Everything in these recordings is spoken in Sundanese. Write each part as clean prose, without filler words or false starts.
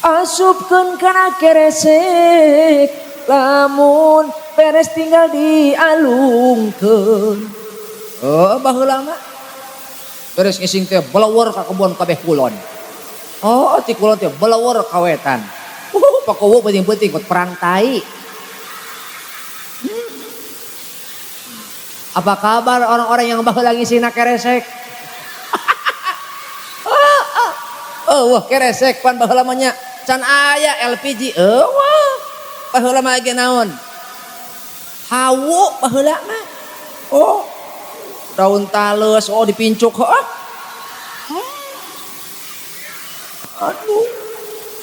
Asupkeun kana keresek lamun beres tinggal dialungkeun. Oh, baheula mah beres ngising teh belawar ka kebon kabeh kulon. Oh, ti kulon teh belawar ka wetan. Pakowo penting-penting buat perang tai. Apa kabar orang-orang yang baheula ngisingna keresek? Oh, wah keresek pan baheula mah nya. Can aya LPG. Wah. Baheula mah ge naon? Hawu baheula mah. Oh. Daun tales, oh dipincuk heuh. Aduh.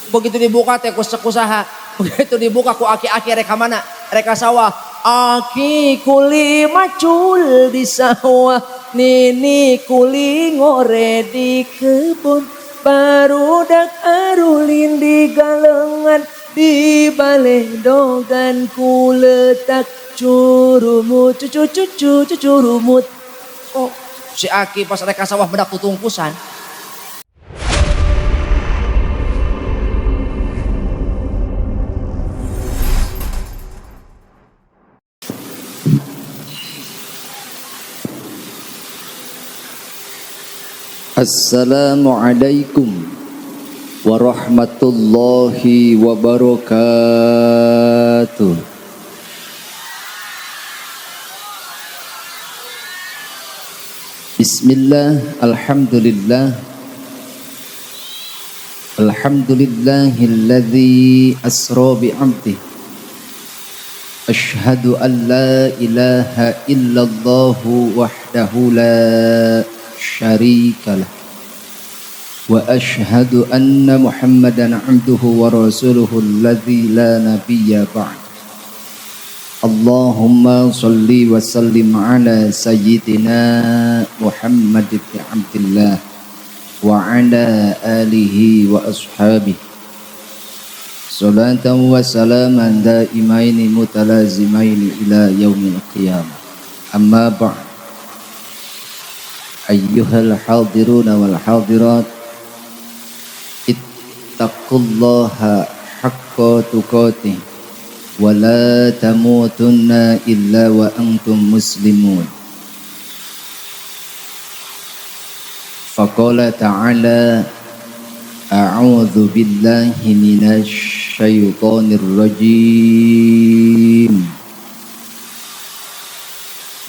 Begitu dibuka teh ku sekusaha. Begitu dibuka ku aki-aki rek ka mana? Rek ka sawah. Aki kuli macul di sawah, nini kuli ngore di kebun. Barudak arulin di galengan, di baledogan ku letak curumut cucu cucu cucurumut. Oh, si aki pas rek ka sawah bedak tutungkusan. Assalamualaikum warahmatullahi wabarakatuh. Bismillah, alhamdulillah. Alhamdulillahilladzi asra bi'abdihi. Ashhadu an la ilaha illallah wahdahu la syarika lah. Wa ashhadu anna Muhammadan abduhu wa rasuluhu alladzi la nabiyya ba'd. Allahumma salli wa sallim ala sayyidina Muhammad ibn Abdillah wa ala alihi wa ashabihi. Salatan wa salaman daimaini mutalazimaini ila yaumil qiyamah. Amma ba'd. Ayyuhal hadiruna wal hadirat, ittaqullaha haqqa tuqatih wa la tamutunna illa wa antum muslimun. Faqala ta'ala, a'udzu billahi minasy syaithanir rajim.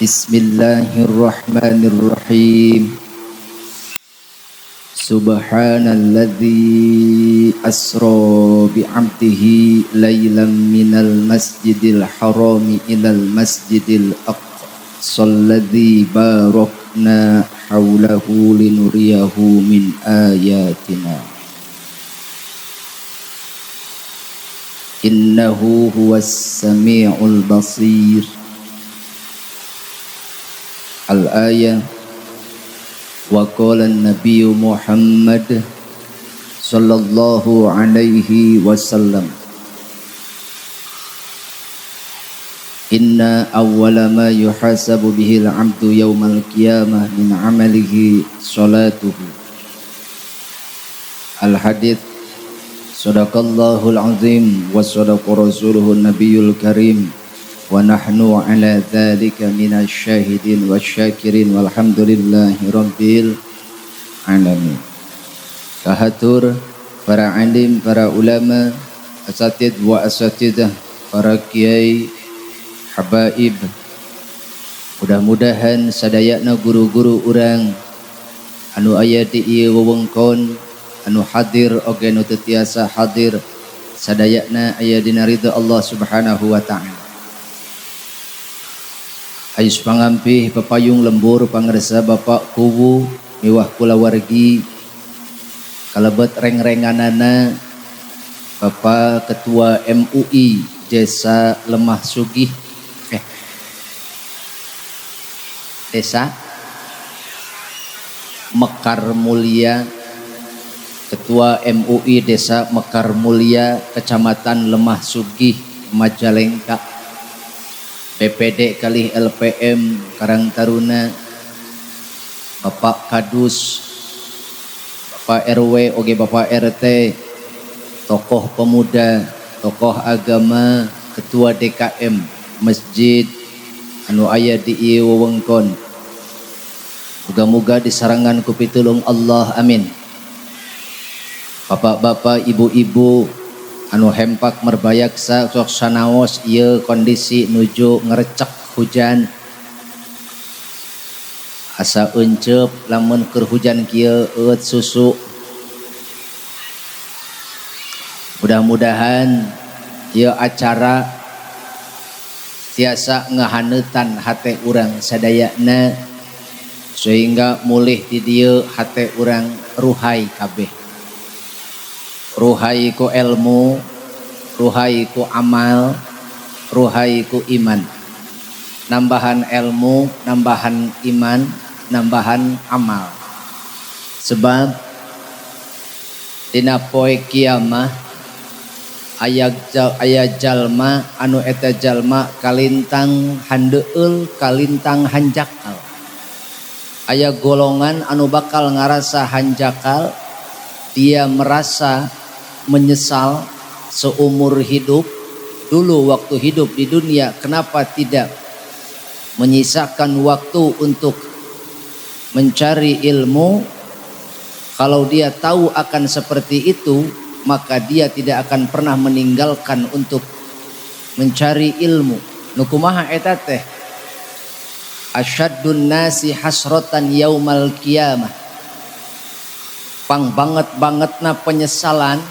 Bismillahirrahmanirrahim. Subhanalladzi asra bi'abdihi lailan minal masjidil harami ilal masjidil aqsa alladzi barakna haulahu linuriyahu min ayatina. Innahu huwas samiul basir. Al-ayah. Wa qala an-nabiy Muhammad sallallahu alaihi wasallam, inna awwala ma yuhasabu bihi al-'abdu yawmal qiyamah min 'amalihi salatuhu. Al-hadits. Sadaqallahul azim wa sadaqa rasuluhun nabiyul karim. Wa nahnu ala dzalika minasy syahidin wasyakirin walhamdulillahi rabbil alamin. Kahatur para alim, para ulama, asatid wa asatidah, para kiai, habaib. Mudah-mudahan sadayana guru-guru urang anu aya di ieu wewengkon, anu hadir oge nu teu tiasa hadir, sadayana aya dina ridha Allah Subhanahu wa ta'ala. Ayus pangampih pepayung lembur pangersa bapak kuwu miwah kulawargi kalebet reng-renganana Bapak Ketua MUI Desa Lemah Sugih, Desa Mekar Mulia, Ketua MUI Desa Mekar Mulia, Kecamatan Lemah Sugih, Majalengka, BPD kalih LPM Karang Taruna, Bapak Kadus, Bapak RW oge Bapak RT, Tokoh pemuda, tokoh agama, ketua DKM masjid anu aya di ieu wewengkon. Muga-muga disarengan ku pitulung Allah, amin. Bapak-bapak, ibu-ibu anu hempak merbayaksa sok sanaos ieu kondisi nuju ngerecek hujan. Asa encep lamun keur hujan kieu eueut susu. Mudah-mudahan ieu acara tiasa ngahaneutan hate urang sadayana sehingga mulih di dieu hate urang ruhai kabeh. Ruhai ku ilmu, ruhai ku amal, ruhai ku iman. Nambahan ilmu, nambahan iman, nambahan amal. Sebab dina poe kiamah aya jalma anu eta jalma kalintang handeueul, kalintang hanjakal. Aya golongan anu bakal ngarasa hanjakal, dia merasa menyesal seumur hidup. Dulu waktu hidup di dunia kenapa tidak menyisakan waktu untuk mencari ilmu. Kalau dia tahu akan seperti itu, maka dia tidak akan pernah meninggalkan untuk mencari ilmu. Nu kumaha eta teh? Asyaddun nasi hasratan yaumal qiyamah. Pang banget-bangetna penyesalan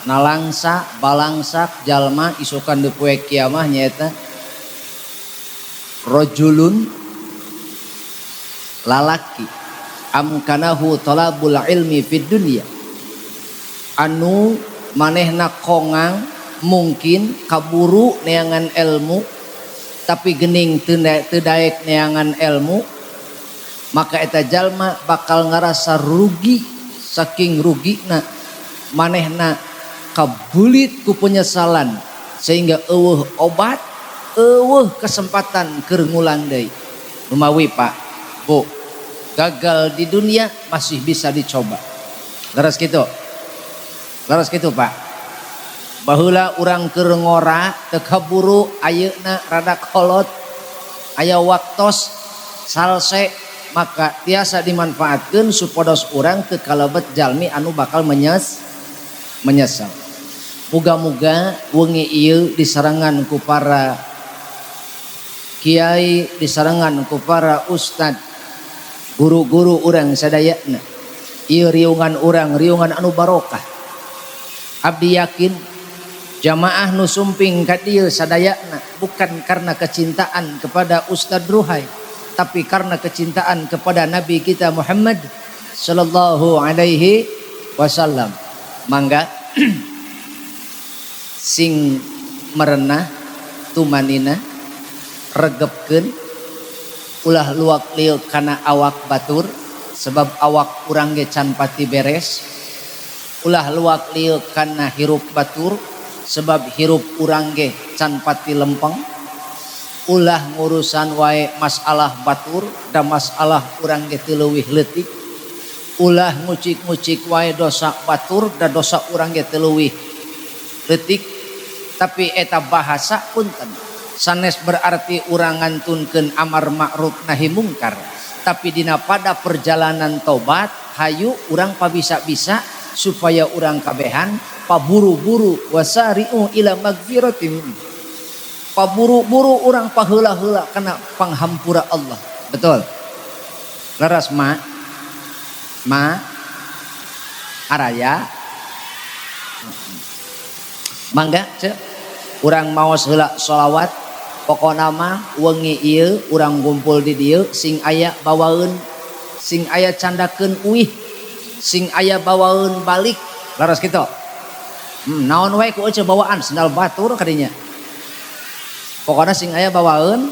nalangsa balangsak jalma isukan di poe kiamah nyaeta rajulun lalaki amkanahu talabul ilmi fid dunya, anu manehna kongang mungkin kaburu neangan ilmu tapi gening teu daek neangan ilmu, maka eta jalma bakal ngarasa rugi. Saking rugina manehna kabulit ku penyesalan sehingga eueuh obat, eueuh kesempatan keur ngulang deui. Lumawi Pak, Bu, gagal di dunia masih bisa dicoba. Leres kitu? Leres kitu Pak? Baheula urang keur ngora teu kaburu, ayeuna rada kolot aya waktos salse, maka tiasa dimanfaatkeun supados urang teu kalebet jalmi anu bakal menyesal. Muga-muga wengi ieu disarengan ku para kiai, disarengan ku para ustad, guru-guru urang sadayana. Ieu riungan urang, riungan anu barokah. Abdi yakin jamaah nu sumping ka dieu sadayana bukan karena kecintaan kepada Ustad Ruhai, tapi karena kecintaan kepada Nabi kita Muhammad sallallahu alaihi wasallam. Mangga sing merenah tumanina, regepkeun, ulah luak liuk kana awak batur, sebab awak urang ge can pati beres. Ulah luak liuk kana hirup batur, sebab hirup urang ge can pati lempeng. Ulah ngurusan wae masalah batur dan masalah urang ge teu leuwih leutik. Ulah ngucik-ngucik wae dosa batur dan dosa urang ge teu leuwih leutik. Tapi eta bahasa punten sanes berarti urang ngantunkeun amar ma'ruf nahi mungkar, tapi dina pada perjalanan tobat hayu urang pabisa-bisa supaya urang kabehan paburu-buru wasari'u ila magfiratin, paburu-buru urang paheula-heula kana panghampura Allah. Betul? Leres ma ma araya mangga cek urang maos heula sholawat. Pokona mah wengi ieu urang kumpul di dieu sing aya bawaeun, sing aya candakeun uih, sing aya bawaeun balik. Leres kitu? Naon wae ku ece bawaan sendal batur kadinya, pokona sing aya bawaeun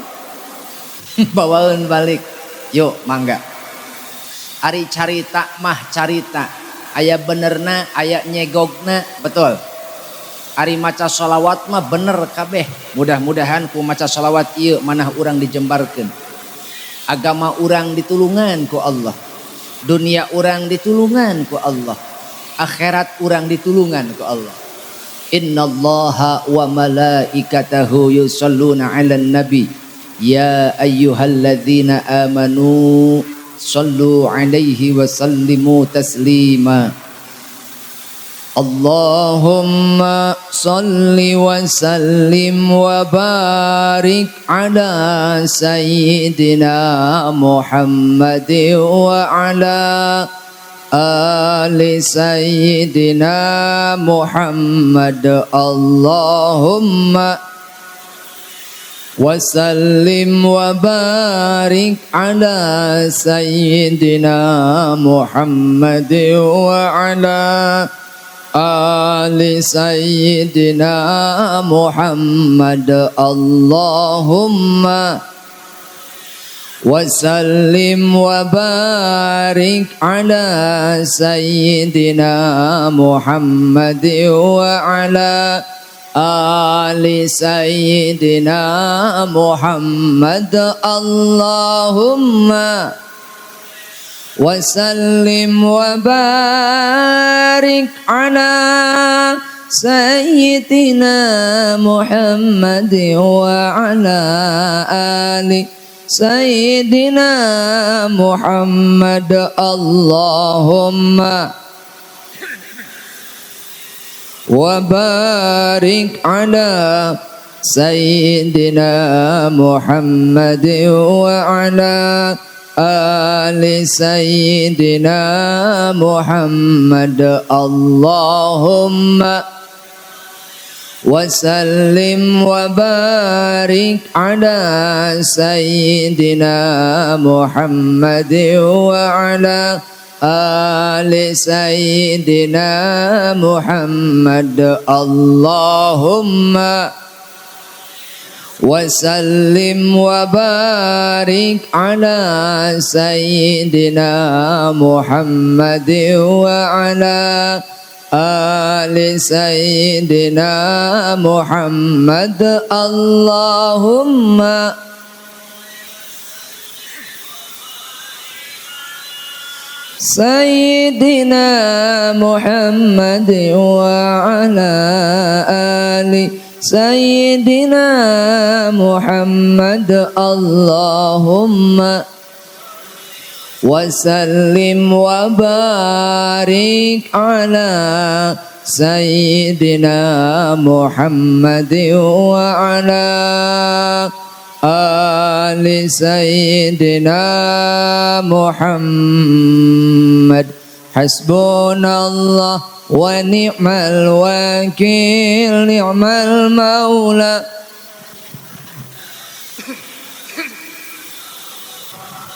bawaeun balik. Yuk mangga. Ari carita mah carita aya benerna aya nyegogna, betul? Ari maca sholawat mah bener kabeh. Mudah-mudahan ku maca sholawat ieu manah urang dijembarkeun, agama urang ditulungan ku Allah, dunia urang ditulungan ku Allah, akhirat urang ditulungan ku Allah. Innallaha wa malaikatahu yusholluna 'alan nabi ya ayyuhalladzina amanu sallu 'alaihi wa sallimu taslima. Allahumma salli wa sallim wa barik ala sayyidina Muhammad wa ala ali sayyidina Muhammad. Allahumma wa sallim wa barik ala sayyidina Muhammad wa ala ali sayyidina Muhammad. Allahumma wa sallim wa barik ala sayyidina Muhammad wa ala ali sayyidina Muhammad. Allahumma wa sallim wa barik ala sayyidina Muhammad wa ala ali sayyidina Muhammad. Allahumma wa barik ala sayyidina Muhammad wa ala ali sayyidina Muhammad. Allahumma wa sallim wa barik ala sayyidina Muhammad wa ala ali sayyidina Muhammad. Allahumma wa sallim wa barik ala sayyidina Muhammad wa ala ali sayyidina Muhammad. Allahumma sayyidina Muhammad wa ala ali sayyidina Muhammad. Allahumma wa sallim wa barik ala sayyidina Muhammad wa ala ali sayyidina Muhammad. Hasbunallah wa ni'mal wakil, ni'mal maula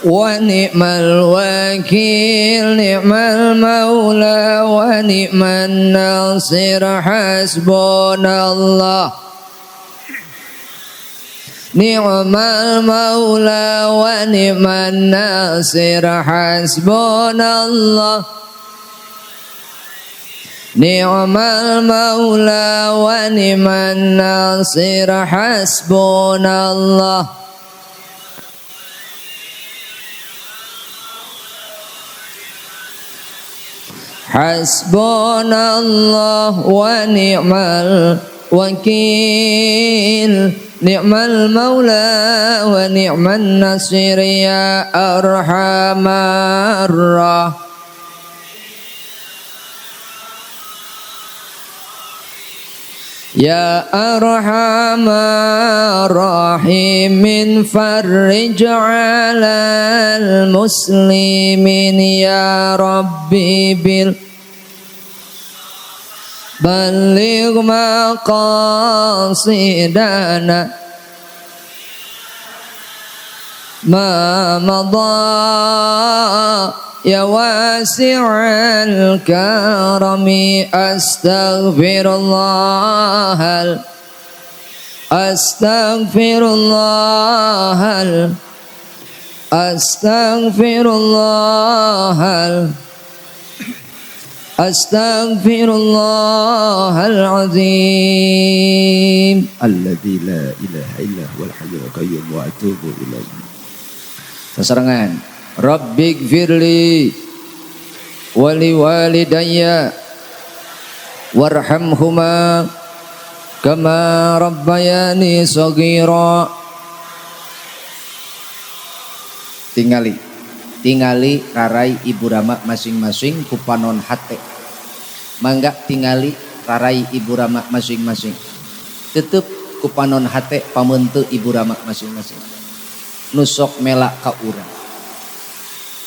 wa ni'mal wakil, ni'mal maula wa ni'man nasir. Hasbunallah ni'mal maula wa ni'man nasir. Hasbunallah ni'mal maula wa ni'man nasir. Hasbunallah. Hasbunallah wa ni'mal wakil, ni'mal maula wa ni'man nasir. Ya arhamar Ya arhamar rahimin, farrij 'alal muslimin ya rabbi bil balligh maqasidana ma madha ya wasi'al karami. Astaghfirullah astaghfirullah astaghfirullah astaghfirullahal azim alladzi la ilaha illa huwal hayyul qayyum wa atubu ilaihi. Sasarengan Rabbighfirli wa liwalidayya warhamhuma Kama rabbayani shaghira. Tingali tingali rarai ibu rama masing-masing ku panon hate. Mangga tingali rarai ibu rama masing-masing. Tetep ku panon hate pameunte ibu rama masing-masing. Nu sok melak ka urang.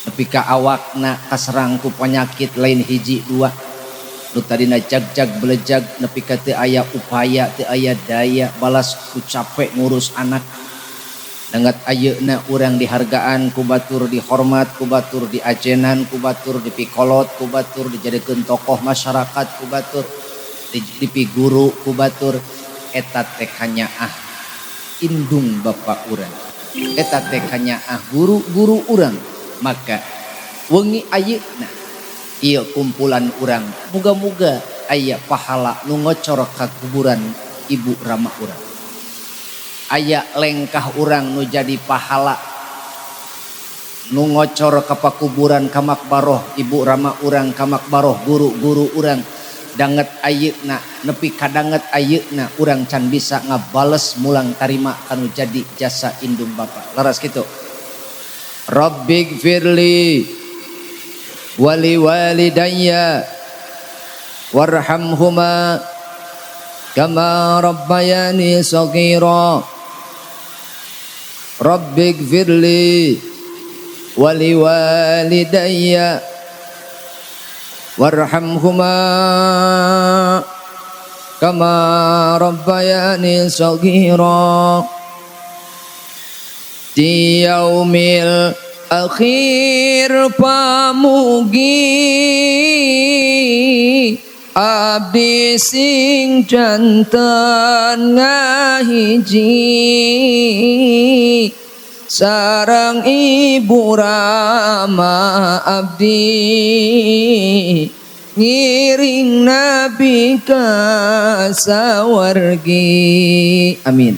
Nepi ka awakna kaserang ku penyakit lain hiji dua. Nu tadina jag-jag belejag nepi ka teu aya upaya teu aya daya balas ku capek ngurus anak. Dangat ayeuna urang dihargaan ku batur, dihormat ku batur, diajenan ku batur, dipikolot ku batur, dijadikeun tokoh masyarakat ku batur, dipiguru ku batur, eta teh kanyaah indung bapa urang, eta teh kanyaah guru-guru urang. Maka wengi ayeuna ieu kumpulan urang muga-muga aya pahala nu ngocor ka kuburan ibu rama urang. Aya lengkah urang nu jadi pahala nu ngocor ka pakuburan ka makbaroh ibu rama urang, ka makbaroh guru-guru urang. Danget ayeuna nepi kadanget ayeuna urang can bisa ngabales mulang tarima kanu jadi jasa indung bapa. Laras kitu. Rabbighfirli wali walidayya warhamhuma kama rabbayani shaghira. Rabbighfirli wali walidayya warhamhuma kama rabbayani shaghira. Di yaumil akhir pamugi abdi sing janten ngahiji sareng ibu rama abdi ngiring nabi ka sawargi. Amin.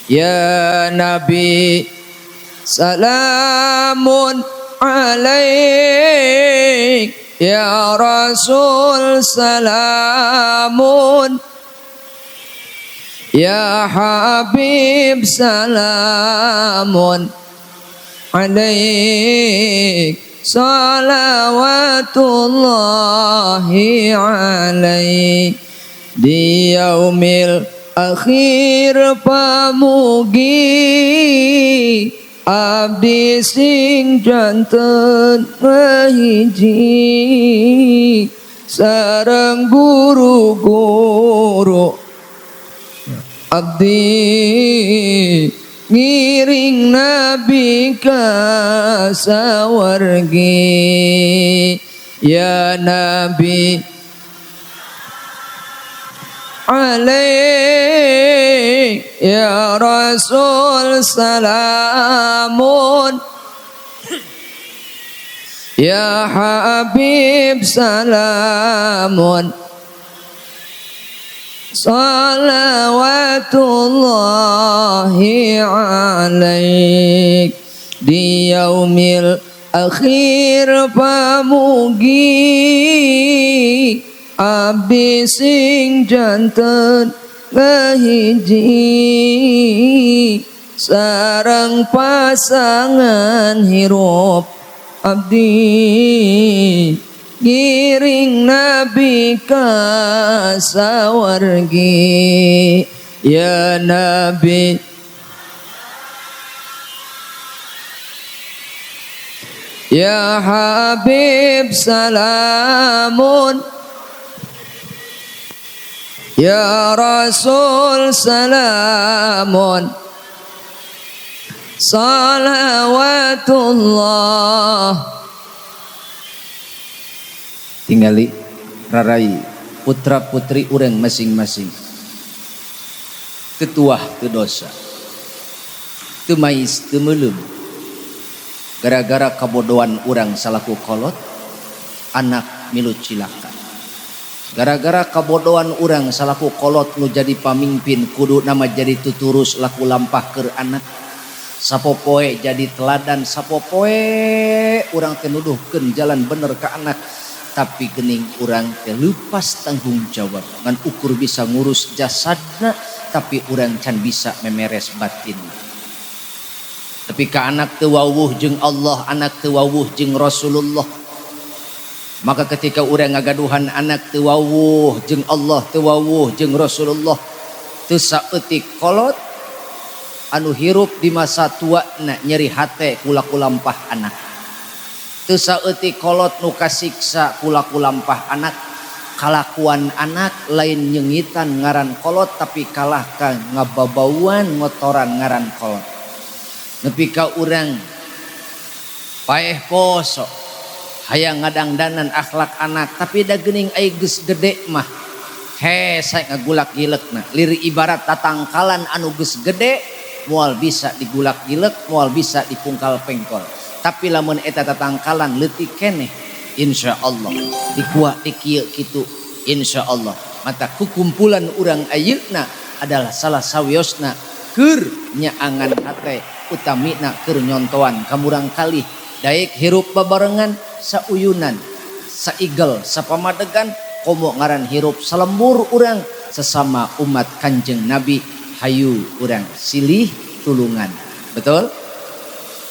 Ya Nabi salamun alaik, ya Rasul salamun, ya Habib salamun alaik, salawatullahi alaik. Di yaumil akhir pamugi abdi sing janten ngahiji sareng guru-guru abdi ngiring nabi ka sawargi. Ya Nabi alaik, ya Rasul salamun, ya Habib salamun, salawatullahi alaik. Di yaumil akhir pamugi abdi sing janten ngahiji sareng pasangan hirup abdi ngiring nabi ka sawargi. Ya Nabi ya Habib salamun, ya Rasul salamun, salawatullah. Tinggali rarai putra putri urang masing-masing. Ketuah teu dosa, teu mais teu meuleum. Gara-gara kabodohan urang salaku kolot, anak milu cilaka. Gara-gara kabodohan urang salaku kolot nu jadi pamimpin kudu nama jadi tuturus laku lampah keur anak. Sapopoe jadi teladan, sapopoe urang teh nuduhkeun jalan bener ka anak. Tapi gening urang teh lepas tanggung jawab ngan ukur bisa ngurus jasadna tapi urang can bisa memeres batin. Tapi ka anak teu wawuh jeung Allah, anak teu wawuh jeung Rasulullah. Maka ketika urang ngagaduhan anak teu wawuh jeung Allah, teu wawuh jeung Rasulullah, teu saeutik kolot anu hirup di masa tuana nyeri hate kula-kulampah anak. Teu saeutik kolot nu kasiksa kula-kulampah anak. Kalakuan anak lain nyengitan ngaran kolot tapi kalah ka ngababauan ngotoran ngaran kolot. Nepi ka urang paeh poso hayang ngadangdanan akhlak anak tapi da geuning ai geus gede mah hese ngagulak gilekna. Lir ibarat tatangkalan anu geus gede moal bisa digulak gilek, moal bisa dipungkal pengkol. Tapi lamun eta tatangkalan leutik keneh insyaallah dikuat dikieu kitu insyaallah. Mata kukumpulan urang ayeuna adalah salah sawiosna keur nyaangan hate utamina keur nyontoan kamurang kalih daek hirup babarengan sauyunan saigel sapamadegan komo ngaran hirup salembur urang sesama umat Kanjeng Nabi hayu urang silih tulungan. Betul?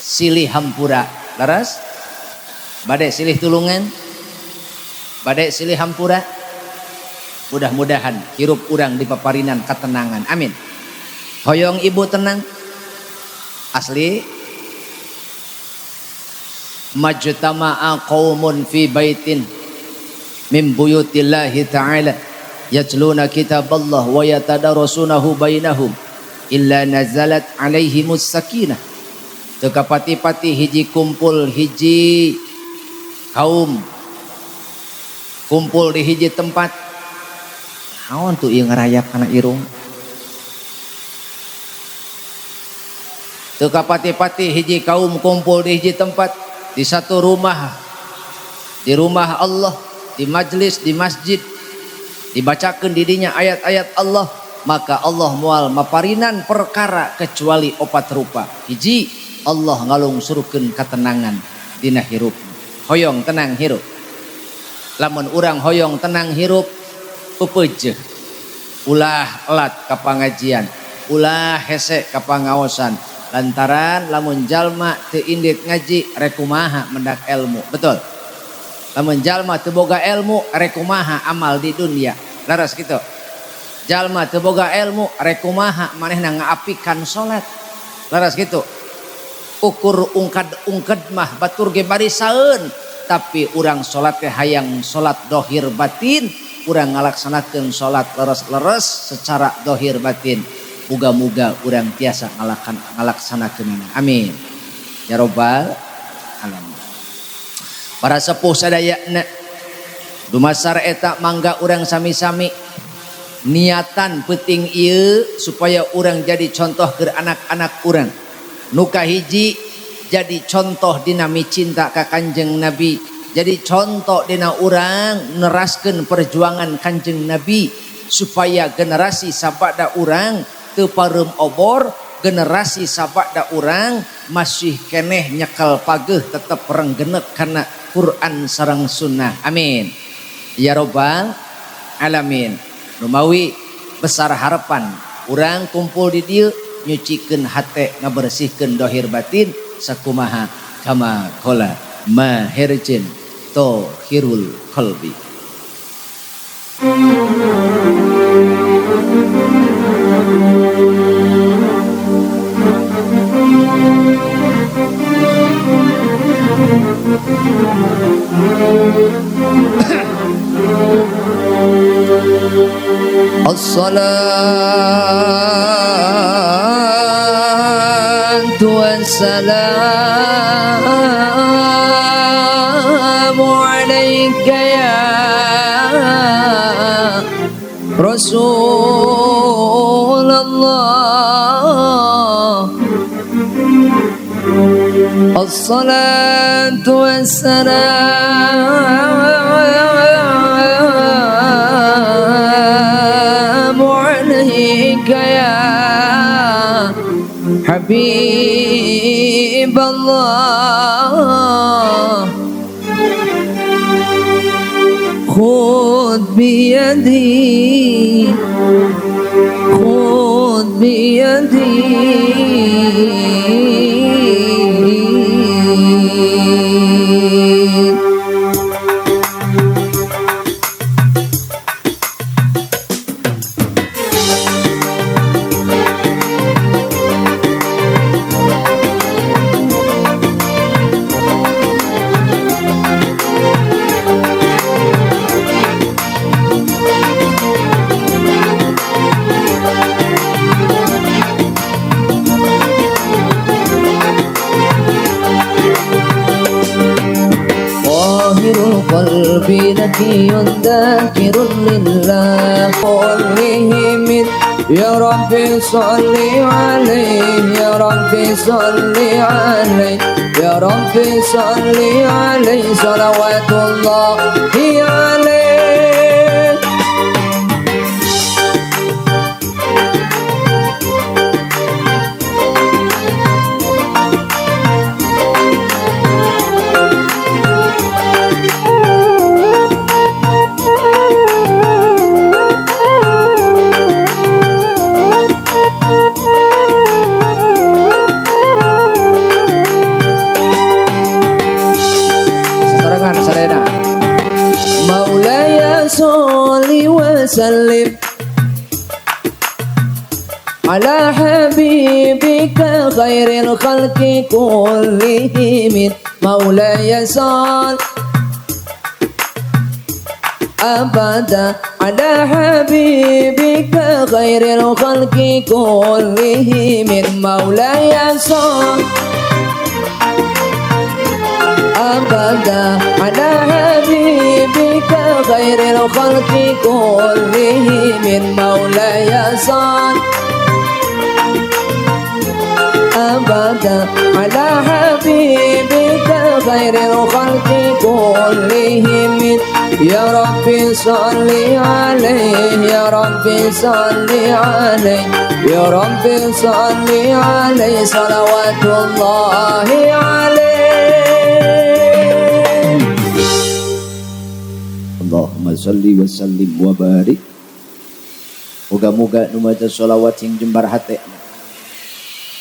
Silih hampura. Laras? Bade silih tulungan? Bade silih hampura? Mudah-mudahan hirup urang di paparinan ketenangan. Amin. Hoyong ibu tenang. Asli majtama'a qaumun fi baitin min buyutillahi ta'ala yatluna kitaballah wa yatadarasunahu bainahum illa nazalat alaihimus sakinah. Teu kapati-pati hiji kumpul hiji kaum kumpul di hiji tempat. Naon tuh ieu ngarayap kana irung? Teu kapati-pati hiji kaum kumpul di hiji tempat, di satu rumah, di rumah Allah, di majlis, di masjid, dibacakeun di dinya ayat-ayat Allah, maka Allah moal maparinan perkara kecuali opat rupa. Hiji, Allah ngalungsurkeun katenangan dina hirup. Hoyong tenang hirup. Lamun urang hoyong tenang hirup, pepeujeuh. Ulah elat ka pangajian, ulah hese ka pangaosan. Lantaran lamun jalma teu indit ngaji rek kumaha mendak ilmu. Betul. Lamun jalma teu boga ilmu rek kumaha amal di dunia. Laras kitu. Jalma teu boga ilmu rek kumaha manehna ngaapikan salat. Laras kitu. Ukur ungkad-ungkad mah batur ge barisaeun, tapi urang salat teh hayang salat dohir batin, urang ngalaksanakeun salat leres-leres secara dohir batin. Muga-muga urang tiasa ngalaksanakeunana. Amin. Ya robbal alamin. Para sepuh sadayana dumasar eta mangga urang sami-sami niatan peuting ieu supaya urang jadi contoh keur anak-anak urang. Nu kahiji jadi contoh dina micinta ka Kanjeng Nabi, jadi contoh dina urang neraskeun perjuangan Kanjeng Nabi supaya generasi sabada urang teu pareum obor, generasi sabada urang masih keneh nyekel pageuh tetep renggenek kana Quran sareng sunnah. Amin. Ya robbal alamin. Numawi besar harapan urang kumpul di dieu nyucikeun hate ngabersihkeun dohir batin sakumaha kama qala maherjin tohirul qalbi. Assalatu wassalamu alaika ya Rasulullah. Assalatu wassalamu alaika ya Habib Allah. خذ بيدي خذ بيدي قلبي ذكي ذاكر لله كلهم يا ربي صل عليه يا ربي صل عليه يا ربي صل عليه صلوات الله عليه. وسلم على حبيبك خير الخلق كلهم مولاي صل أبدا على حبيبك خير الخلق كلهم مولاي صل أبدا على حبيبك خير الخلق كلهم مولاي صل أبدا على حبيبك خير الخلق كلهم يا ربي صل عليه يا ربي صل عليه يا ربي صل عليه صلوات الله عليه. Allahumma salli wa sallim wa barik. Moga-moga nu maca sholawat sing jembar hatena,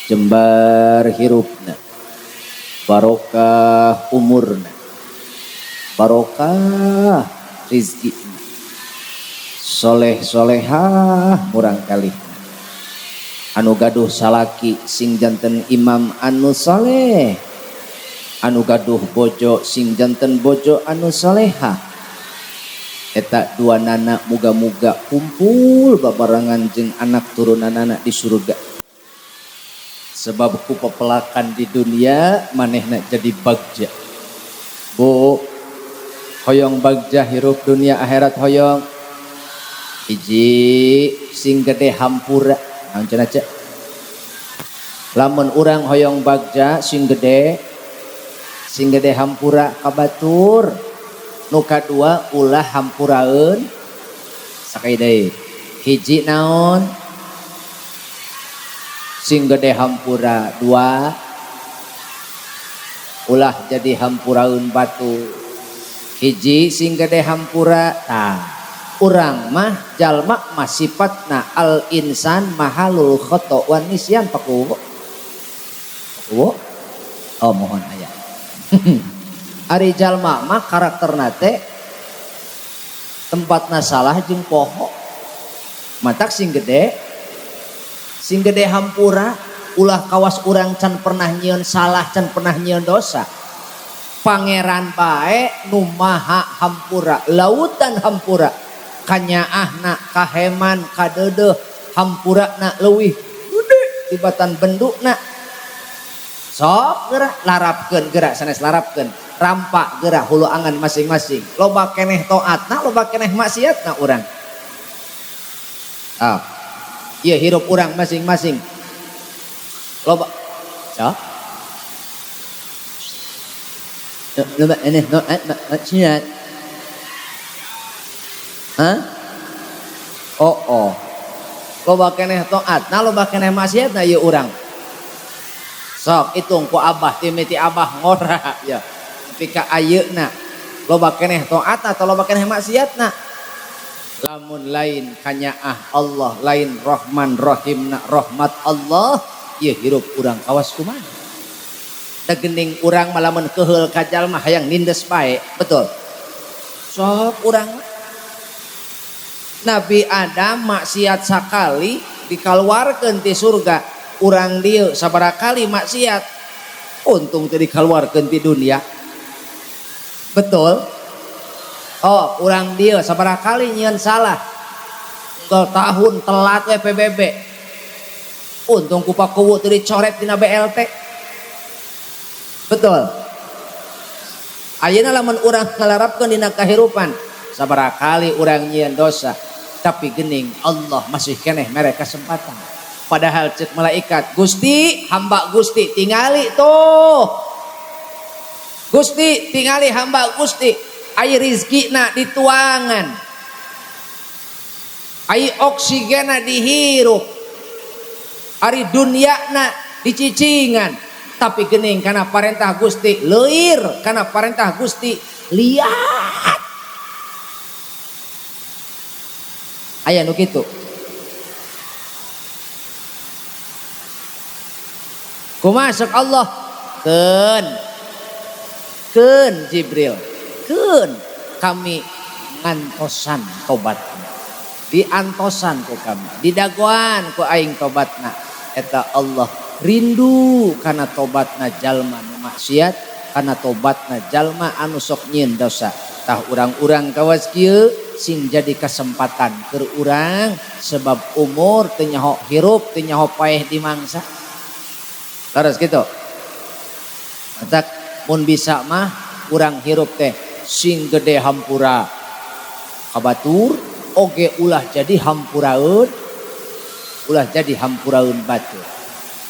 jembar hirupna, barokah umurna, barokah rizkina, soleh solehah murang kalihna, anu gaduh salaki sing janten imam anu soleh, anu gaduh bojo sing janten bojo anu solehah. Eta dua nana muga-muga kumpul babarengan jeung anak turunanana di surga. Sebab ku pepelakan di dunia manehna jadi bagja. Bu, hoyong bagja hirup dunia akhirat hoyong. Hiji sing gede hampura. Naon cenah cek? Lamun urang hoyong bagja sing gede hampura ka batur. Nu kadua ulah hampuraeun sakali deui. Hiji naon? Sing gede hampura. Dua, ulah jadi hampuraeun batu. Hiji sing gede hampura. Tah, urang mah jalma mah sifatna al insan mahalul khata wan nisyan. Paku paku. Oh mohon aya. Ari jalma mah karakterna teh tempatna salah jeung poho. Matak sing gede hampura, ulah kawas urang can pernah nyieun salah, can pernah nyieun dosa. Pangeran bae nu maha hampura, lautan hampura, kanyaahna, kaheman, kadeudeuh, hampurana leuwih gede tibatan bendukna. Sok gerak larapkeun gerak sanes larapkeun. Rampak gerak hulu angan masing-masing. Loba keneh taatna, loba keneh maksiatna urang. Ah. Ieu hirup urang masing-masing. Loba. Ya. Loba keneh taat maksiat. Hah? Oh oh. Loba keneh taatna, loba keneh maksiatna ieu urang. Sok hitung ku abah timiti abah ngora ya. Tapi ka ayeuna Loba keneh taatna atau loba keneh maksiatna? Lamun lain kanyaah Allah, lain Rahman Rahimna rahmat Allah, ieu hirup urang kawas kumaha? Da geuning urang mah lamun keheul ka jalma hayang nindes bae, betul? Sok urang Nabi Adam maksiat sakali dikaluarkeun ti surga, urang dieu sabaraha kali maksiat untung teu dikaluarkeun ti dunia. Betul? Oh, urang dieu sabaraha kali nyieun salah. Unggal tahun telat we PBB. Untung ku pakuwu teu dicoret dina BLT. Betul? Ayeuna lamun urang ngalarapkeun dina kahirupan, sabaraha kali urang nyieun dosa, tapi geuning Allah masih keneh mere kesempatan. Padahal cek malaikat, Gusti, hamba Gusti tingali tuh. Gusti tingali hamba Gusti, ai rizkina dituangan, ai oksigena dihirup, ari dunyana dicicingan, tapi gening karena parentah Gusti leuir, karena parentah Gusti liat. Aya nu kitu. Kumaha sok Allah? Keun. Keun Jibril, keun kami ngantosan tobatna, diantosan ku kami, didagoan ku aing tobatna. Eta Allah rindu kana tobatna jalma nu maksiat, kana tobatna jalma anu sok nyieun dosa. Tah urang-urang kawas kieu sing jadi kesempatan keur urang, sebab umur teu nyaho hirup, teu nyaho paeh di mangsa. Leres kitu. Matak mun bisa mah urang hirup teh sing gede hampura ka batur, oge ulah jadi hampuraeun, ulah jadi hampuraeun batur.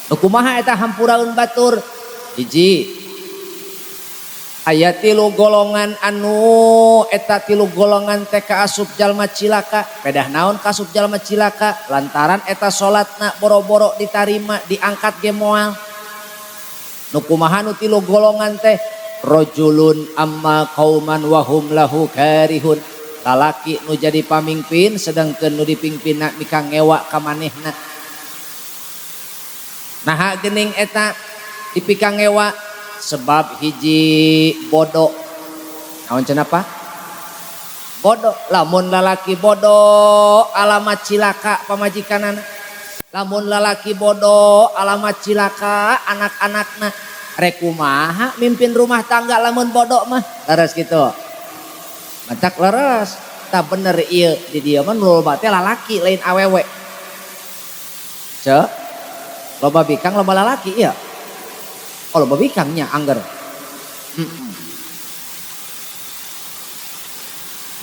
Nu kumaha eta hampuraeun batur? Hiji, aya tilu golongan anu eta tilu golongan teh kaasup jalma cilaka. Pedah naon kaasup jalma cilaka? Lantaran eta salatna boro-boro ditarima, diangkat ge moal. Nu kumaha nu tilu golongan teh? Rajulun amma qauman wa hum lahu karihun. Lalaki nu jadi pamimpin sedangkeun nu dipimpinna mika ngewa ka manehna. Naha geuning eta dipika ngewa? Sebab hiji bodoh. Naon cenah Pak? Bodoh. Lamun lalaki bodoh alamat cilaka pamajikanana. Lamun lalaki bodoh alamat cilaka anak-anakna. Rek kumaha mimpin rumah tangga lamun bodoh mah? Leres kitu. Matak leres. Tah bener ieu di dieu mah nu loba teh lalaki lain awewe. Ceu? Loba bikang loba lalaki ieu. Oh loba bikangnya angger.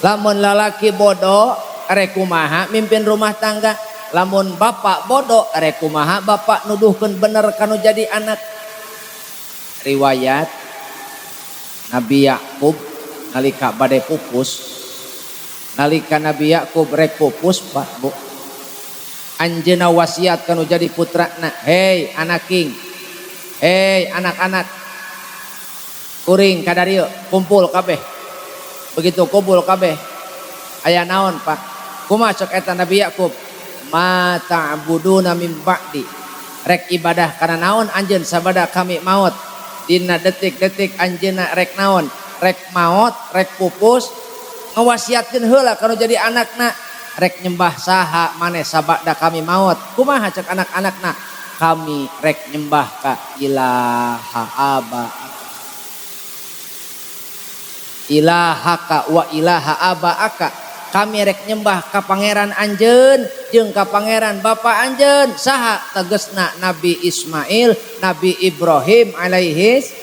Lamun lalaki bodoh rek kumaha mimpin rumah tangga? Lamun bapak bodoh rek kumaha bapak nuduhkeun bener kanu jadi anak? Riwayat Nabi Yakub nalika bade pupus, nalika Nabi Yakub rek pupus Pak Bu, anjeunna wasiat kanu jadi putrana, hei anaking, hei anak-anak, kuring kadarieu kumpul kabeh. Begitu kumpul kabeh, aya naon Pak? Kumaha cek eta Nabi Yakub? Ma ta'buduna min ba'di. Rek ibadah kana naon anjeun sabada kami maot. Dina detik-detik anjeunna rek naon? Rek maot, rek pupus, ngawasiatkeun heula kanu jadi anakna. Rek nyembah saha maneh sabada kami maot? Kumaha cek anak-anakna? Kami rek nyembah ka ilaha aba, ilahaka wa ilaha aba aka. Kami rek nyembah ka pangeran anjeun jeung ka pangeran bapa anjeun. Saha tegesna Nabi Ismail, Nabi Ibrahim alaihis.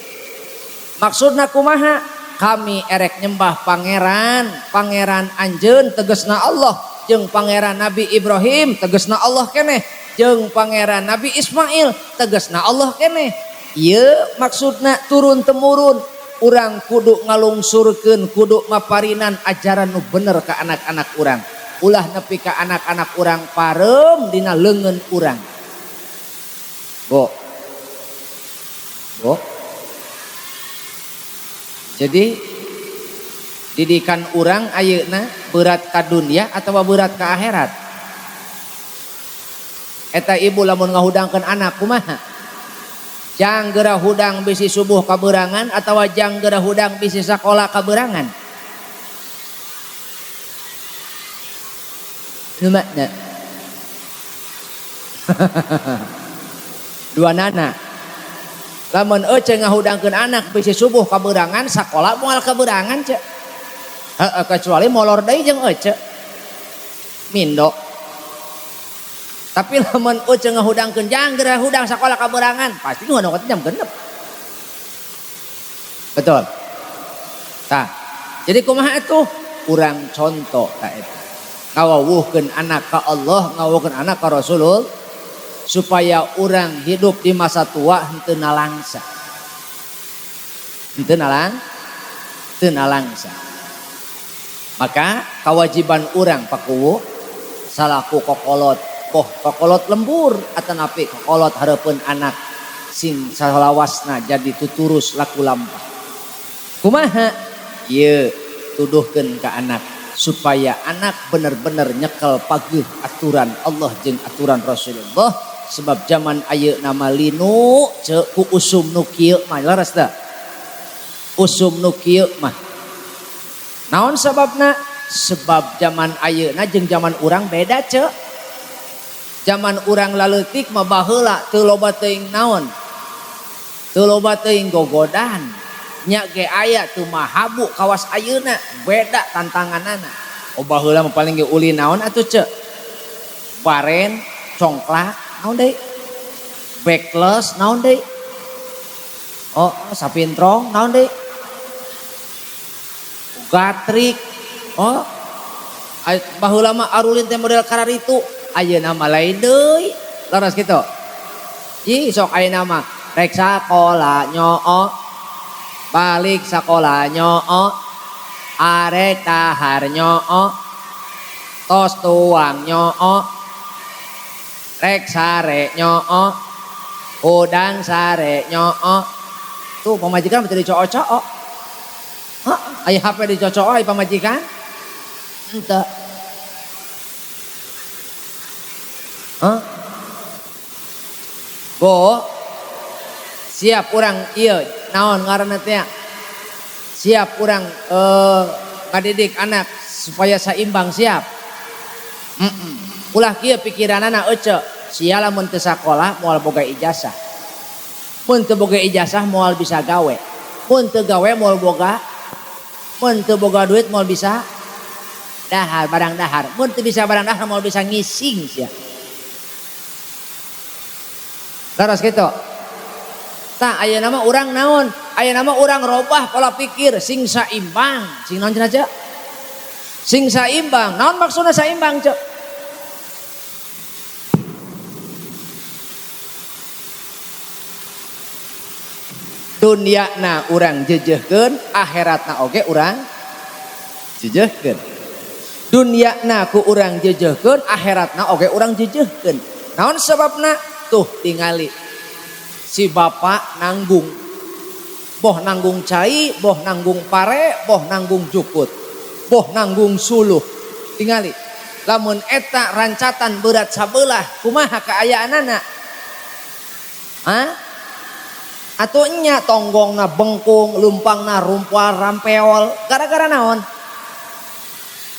Maksudna kumaha? Kami erek nyembah pangeran, pangeran anjeun tegesna Allah, jeung pangeran Nabi Ibrahim tegesna Allah keneh, jeung pangeran Nabi Ismail tegesna Allah keneh. Ieu maksudna turun temurun. Urang kudu ngalungsurkeun, kudu maparinan ajaran nu bener ka anak-anak urang. Ulah nepi ka anak-anak urang pareum dina leungeun urang. Bo. Bo. Jadi Didikan urang ayeuna berat ka dunia atau berat ka akhirat? Eta ibu lamun ngahudangkeun anak kumaha? Jang geura hudang bisi subuh kaberangan atawa jang geura hudang bisi sakola kaberangan? Nu makna? Dua nana. Lamun ece ngahudangkeun anak bisi subuh kaberangan, sakola moal kaberangan ce. Heeh, kecuali molor deui jeung ece. Mindo. Tapi lamun ece ngahudangkeun jang geura hudang sakola kaberangan, pasti nu ngahudangkeun jam 6. Betul. Tah. Jadi kumaha atuh? Urang contoh ta eta. Ngawawuhkeun anak ka Allah, ngawawuhkeun anak ka Rasulullah supaya urang hidup di masa tua henteu nalangsa. Henteu teu nalangsa. Maka kewajiban urang pakuwu salaku kokolot, boh kokolot lembur atanapi kokolot hareupeun anak sing salawasna jadi tuturus laku lampah. Kumaha? Ieu tuduhkeun ka anak supaya anak bener-bener nyekel pageuh aturan Allah jeung aturan Rasulullah, sebab zaman ayeuna mah linu ceu ku usum nu kieu mah, leres teu? Usum nu kieu mah. Naon sababna? Sebab zaman ayeuna jeung zaman urang beda ceu. Zaman urang laleutik mah baheula teu loba teuing naon? Teu loba teuing gogodan. Nya ge aya teu mahabu kawas ayeuna, beda tantanganana. Oh baheula mah paling ge ulin naon atuh ceu? Baren, congklak, naon deui? Backless naon deui? Oh, sapintrong naon deui? Gatrik. Oh, baheula mah arulin teh model kararitu, ayeuna mah lain deui. Leres kitu. Ih, sok ayeuna mah rek sakola nyoo, balik sakola nyoo, arek dahar nyoo, tos tuang nyoo, rek sare nyoo, hudang sare nyoo. Tuh pamajikan mah teu dicoo-coo. Hah? Aya HP dicocok aya pamajikan? Henteu. Hah? Bo, siap urang ieu naon ngaranna teh? Siap urang ngadidik anak supaya saimbang siap. Ulah kieu pikiranana ece, sia lamun teu sakola moal boga ijazah. Mun teu boga ijazah moal bisa gawe. Mun teu gawe moal boga, mun teu boga duit moal bisa dahar barang dahar. Mun teu bisa barang dahar moal bisa ngising sia. Terus kitu. Tah ayeuna mah urang naon? Ayeuna mah urang robah pola pikir sing saimbang. Sing naon cenah, Cek? Sing saimbang. Naon maksudna saimbang, Cek? Duniana urang jejehkeun, akhiratna oge urang jejehkeun. Duniana ku urang jejehkeun, akhiratna oge urang jejehkeun. Naon sababna? Tuh tingali si bapak nanggung, boh nanggung cai, boh nanggung pare, boh nanggung jukut, boh nanggung suluh. Tingali lamun eta rancatan berat sabelah kumaha kaayaanana? Hah? Atuh nya tonggongna bengkung, lumpangna rumpal rampeol, gara-gara naon?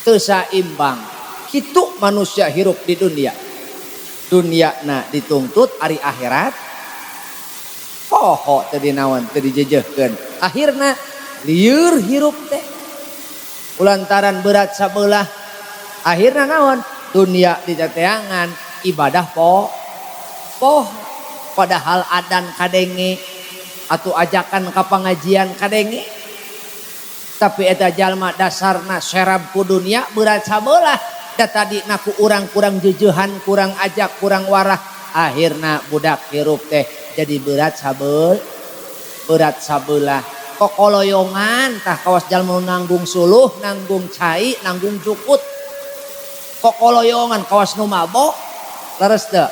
Teu saimbang. Kitu manusia hirup di dunia. Duniana dituntut ari akhirat poho teu dinaon, teu dijejehkeun. Akhirna lieur hirup teh. Ulantaran berat sabelah. Akhirna naon? Dunia diteteangan, ibadah poho. Padahal adan kadenge atau ajakan ka pangajian kadenge. Tapi eta jalma dasarna serab ku dunia berat sabelah. Da tadi naku urang kurang jejehan, kurang ajak, kurang warah. Akhirna budak hirup teh jadi berat sabel, berat sabelah. Kokoloyongan tah kawas jalma nanggung suluh, nanggung cai, nanggung jukut. Kokoloyongan kawas nu mabok, leres teu?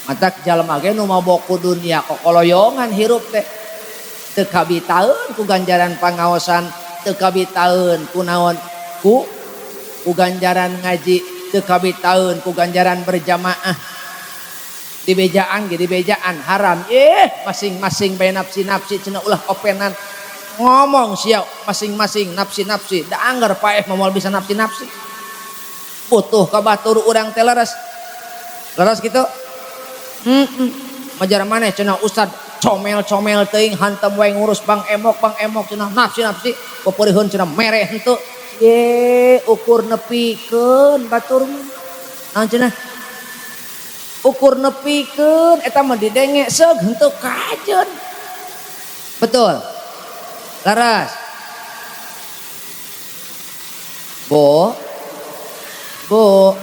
Matak jalma ge nu mabok ku dunia kokoloyongan hirup teh. Teu kabitaeun ku ganjaran pangaosan Teu kabitaeun ku naon? Ku ganjaran ngaji, teu kabitaeun ku ganjaran berjamaah. Dibejaan ge dibejaan haram. Masing-masing bae nafsi-nafsi cenah ulah openan. Ngomong sia masing-masing nafsi-nafsi. Da anggar paeh mah moal bisa nafsi-nafsi. Butuh ka batur urang teh leres. Leres kitu? Majar maneh cenah ustad comel-comel teuing hantem wae ngurus bang emok cenah nafsi-nafsi pepeureuheun cenah mere henteu. Ye ukur nepikeun batur mah. Naon cenah? Ukur nepikeun eta mah didenge seug henteu kajeun. Betul. Laras. Bo. Bu.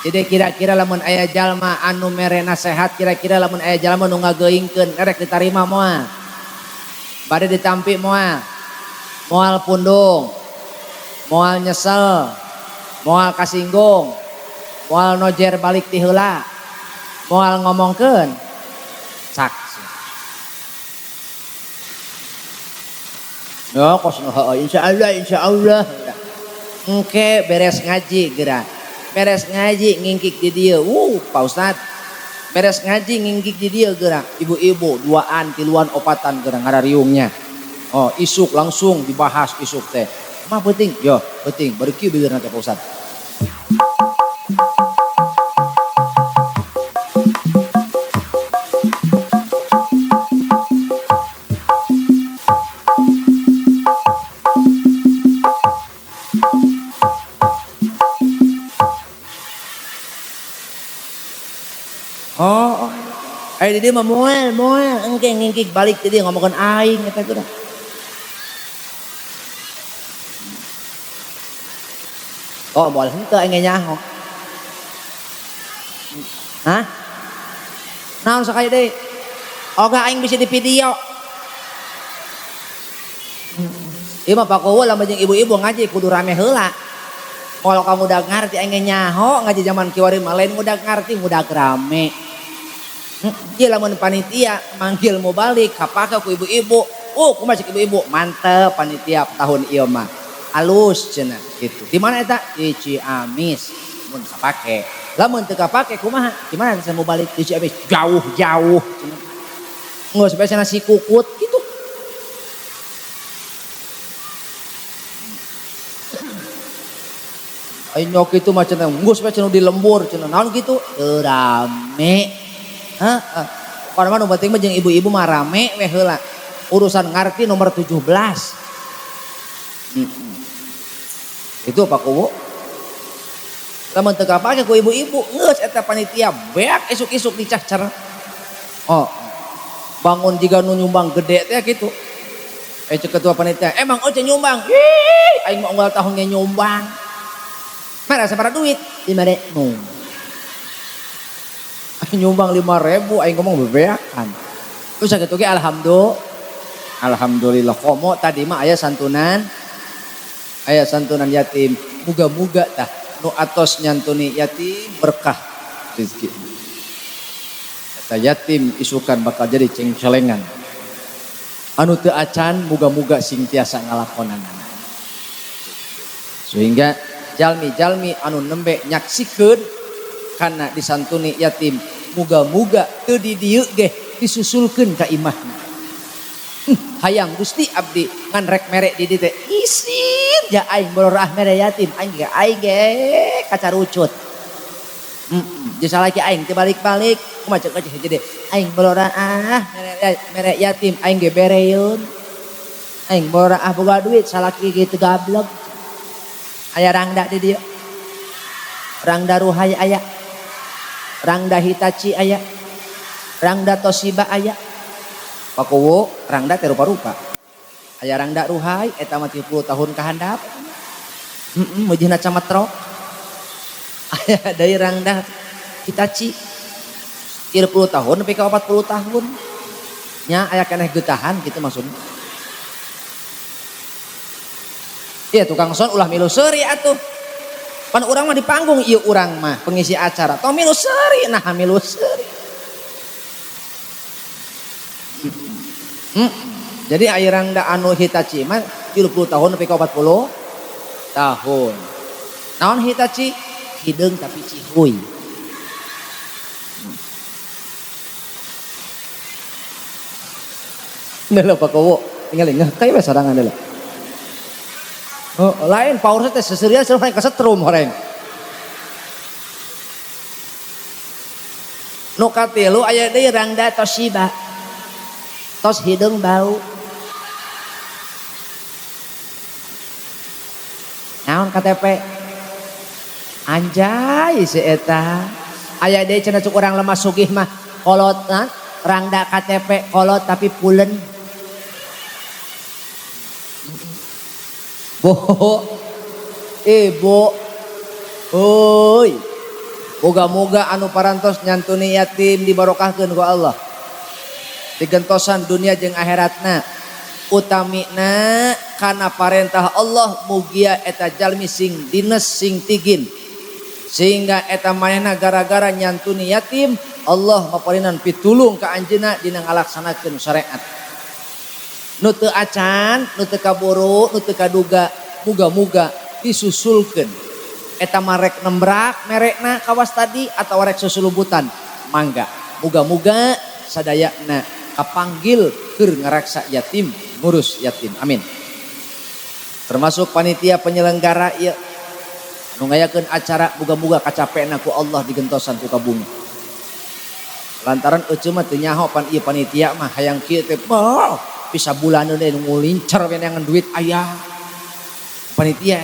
Jadi kira-kira lamun aya jalma anu mere nasehat, kira-kira lamun aya jalma nu ngageuingkeun erek ditarima moal. Bade ditampi moal. Moal pundung. Moal nyesel. Moal kasinggung. Moal nojer balik ti heula. Moal ngomongkeun. Saksi. Ya kos nu heueuh insyaallah insyaallah. Engke beres ngaji geura. Beres ngaji ngingkik di dieu. Pak Ustad. Beres ngaji ngingkik di dieu geura. Ibu-ibu duaan, tiluan, opatan geura ngarariungnya. Oh, isuk langsung dibahas isuk teh. Mah penting, yo penting. Bari kieu beureuna teh Pak Ustad. Oh, ayo di dia mah moal, engke ngingkik balik di dia ngomongkeun aing eta geura. Oh, moal henteu aing nyaho. Hah? Naon sakali deui? Oga aing bisa di video. Ieu mah Pak Kowo lamun jeung ibu-ibu ngaji kudu rame heula. Moal kamu udah ngarti aing nyaho ngaji zaman kiwari mah lain udah ngarti udah rame. Ieu lamun panitia manggil mau balik kapake ku ibu-ibu. Kumaha cek ibu-ibu? Mantep panitia tahun ieu mah. Alus cenah gitu. Di mana eta? Di Ciamis. Mun kapake. Lamun teu kapake kumaha? Di mana saya mau balik di Ciamis? Jauh-jauh cenah. Geus bae cenah si kukut gitu. Ayo nyok itu mah cenah geus bae cenah di lembur cenah. Naon kitu? Teu rame. Heeh. Pokona mah nu penting mah jeung ibu-ibu mah rame we heula. Urusan ngarti nomor 17. Itu Pak Kuwu. Lamun teu kapake ku ibu-ibu geus eta panitia beak isuk-isuk dicahcer. Oh. Bangun jiga nu nyumbang gede teh kitu. Cek ketua panitia, emang oce nyumbang. Ih, aing mah unggal tahun ge nyumbang. Mana sabaraha duit? 5.000. Aing nyumbang 5.000, aing ngomong bebeakan. Terus sakitu ge alhamdulillah komo tadi mah aya santunan. Aya santunan yatim. Muga-muga tah nu atos nyantuni yatim berkah rezeki. Eta yatim isukan bakal jadi cengcelengan. Anu teu acan muga-muga sing tiasa ngalakonanana. Sehingga jalmi-jalmi anu nembe nyaksikeun kana disantuni yatim muga-muga teu di dieu ge disusulkeun ka imahna. Hayang Gusti abdi ngan rek mere di dieu teh isin ja aing bororah mere yatim aing ge aing ge kacarucut. Jeung salaki aing teu balik-balik kumaha cek cek jadi aing bororah ah mere yatim aing ge bereun. Aing bororah ah boga duit salaki ge teu gablek. Aya rangda di dieu. Rangda Ruhai aya. Rangda Hitachi aya. Rangda Toshiba aya. Pak Kuwu rangda teh rupa-rupa. Aya rangda Ruhai eta mah 30 tahun ka handap. Mujihna cametrok. Aya deui rangda Hitachi 30 tahun nepi ka 40 tahun. Nya aya keneh getahan gitu maksudna. Iya tukang son ulah milu seuri atuh. Pan urang mah di panggung ieu urang mah pengisi acara. Tong milu seuri nah milu seuri. Jadi aya rangda anu Hitachi mah 30 tahun nepi ka 40 tahun. Naon Hitachi? Hideung tapi cihuy. Nela Pak Kowo, tinggal ngeh kayak we sorangan nela. Oh, lain power teh seserian sareng kasetrum horeng. Nu katilu aya deui rangda Toshiba. Tos hideung bau. Naon KTP? Anjay si eta. Aya deui cenah cuk urang lemah sugih mah kolot rangda KTP kolot tapi pulen. Bo, ibu, oi, moga-moga anu parantos nyantuni yatim dibarokahkeun ku Allah. Digentosan dunia jeung akhiratna. Utamina kana parentah Allah mugia eta jalmi sing dines sing tigin. Sehingga eta manehna gara-gara nyantuni yatim Allah maparinan pitulung ka anjeunna dina ngalaksanakeun syariat. Nu teu acan, nu teu kaburu, nu teu kaduga, muga-muga disusulkeun. Eta mah rek nembrak merekna kawas tadi atawa rek susulubutan, mangga. Muga-muga sadayana kapanggil keur ngaraksa yatim, ngurus yatim. Amin. Termasuk panitia penyelenggara ieu nu ngayakeun acara muga-muga kacapena ku Allah digentosan ku kabumi. Lantaran eceu mah teu nyaho pan ieu panitia mah hayang kieu teh boh. Bisa bulanan deh ngulincer neangan duit ayah panitia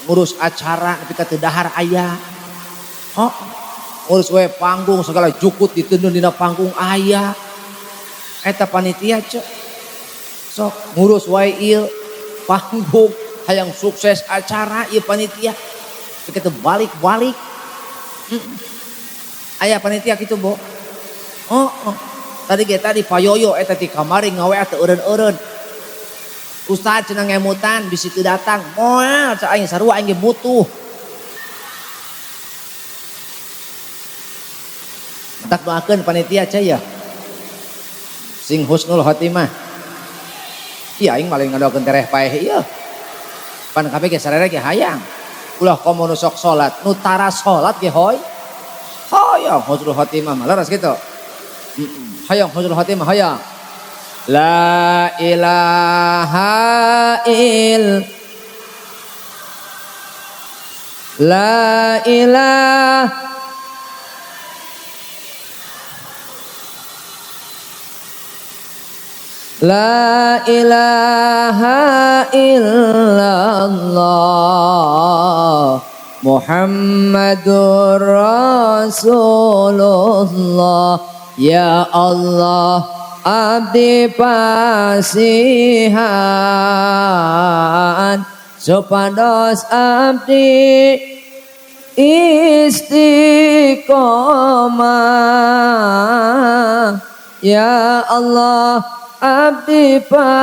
ngurus acara nepi ka teu dahar ayah oh ngurus we panggung segala jukut ditendun dina panggung ayah eta panitia cek sok ngurus wae ieu panggung hayang sukses acara ieu panitia nepi ka teu balik-balik aya panitia kitu bo oh, oh. Tadi ge tadi payoyo eta ti kamari ngawe teu eureun-eureun. Ustaz cenah ngemutan bisi teu datang. Moal ca aing sarua aing ge butuh. Tak doakeun panitia ca ya. Sing husnul khotimah. Ieu aing malah ngadoakeun tereh paeh ieu. Pan kabeh ge sarere ge hayang. Ulah komo nu sok salat, nu tara salat ge hoy. Hayang husnul khotimah mah leres kitu. Hayang husnul khotimah hayang. La ilaha il La ilaha La ilaha illallah Muhammadur Rasulullah. Ya Allah abdi pasihan supados abdi istiqomah. Ya Allah abdi pasihan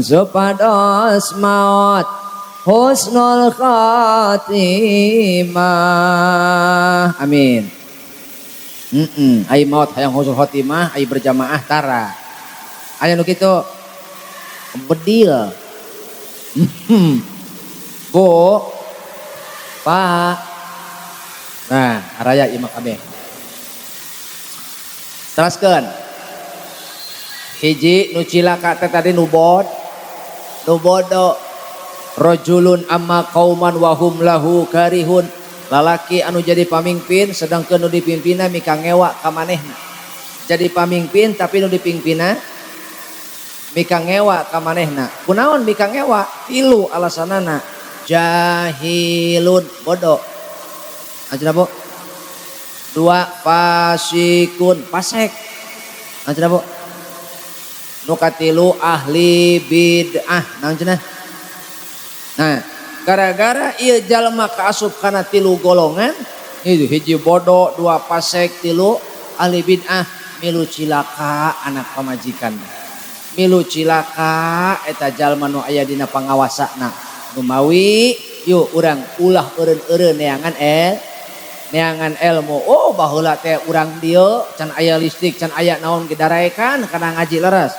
supados maut husnul khatimah. Amin. Ai maut hayang husnul khatimah, ai berjamaah tara. Aya nu kitu. Bedil. Bu. Pak. Nah, araya ieu mah kabeh. Teraskeun. Hiji nu cilaka teh tadi nu bod. Nu bodoh. Rajulun amma qauman wa hum lahu karihun. Lalaki anu jadi pamimpin sedangkeun nu dipimpinna mika ngewa ka manehna. Jadi pamimpin tapi nu dipimpinna mika ngewa ka manehna. Kunaon mika ngewa? Tilu alasanana. Jahilun, bodoh. Anjeunna Bu? Dua fasikun, fasik. Anjeunna Bu? Nu katilu ahli bid'ah. Naon cenah? Nah, gara-gara ieu jalma kaasup kana tilu golongan, hiji bodoh, dua fasik, tilu ahli bid'ah, milu cilaka anak pamajikan. Milu cilaka eta jalma nu aya dina pangawasana. Numawi yuk urang ulah eureun-eureun neangan Neangan ilmu. Oh baheula teh urang dieu can aya listrik, can aya naon ge daraekan kana ngaji leres.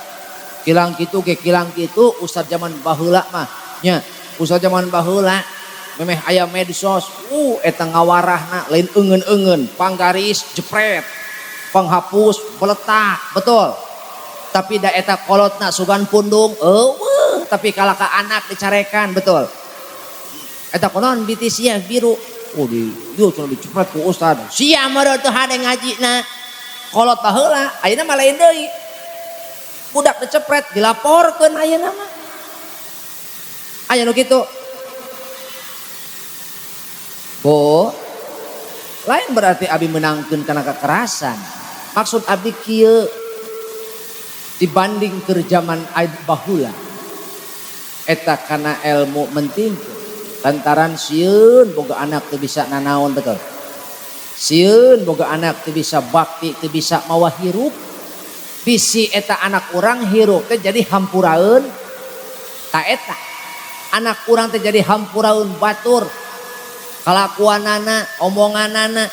Kilang kitu ge kilang kitu ustad zaman baheula mah nya. Ustad zaman baheula memeh aya medsos, eta ngawarahna lain eungeun-eungeun, panggaris jepret, penghapus beletak, betul. Tapi da eta kolotna sugan pundung, eueuh, tapi kalah ka anak dicarekan, betul. Eta konon biti sia biru. Oh di ieu cenah dicepret ku ustad. Sia meureun teu hade ngajina. Kolot baheula, ayeuna mah lain deui. Budak dicepret dilaporkeun ayeuna mah. Aya nu kitu. Bu, lain berarti abi menangkeun kana kekerasan. Maksud abi kieu dibanding keur zaman baheula. Eta kana ilmu penting. Lantaran sieun boga anak teu bisa nanaon, betul. Sieun boga anak teu bisa bakti, teu bisa mawa hirup. Bisi eta anak urang hirup teh jadi hampuraeun ta eta. Anak urang teh jadi hampuraeun batur. Kalakuanana, omonganana,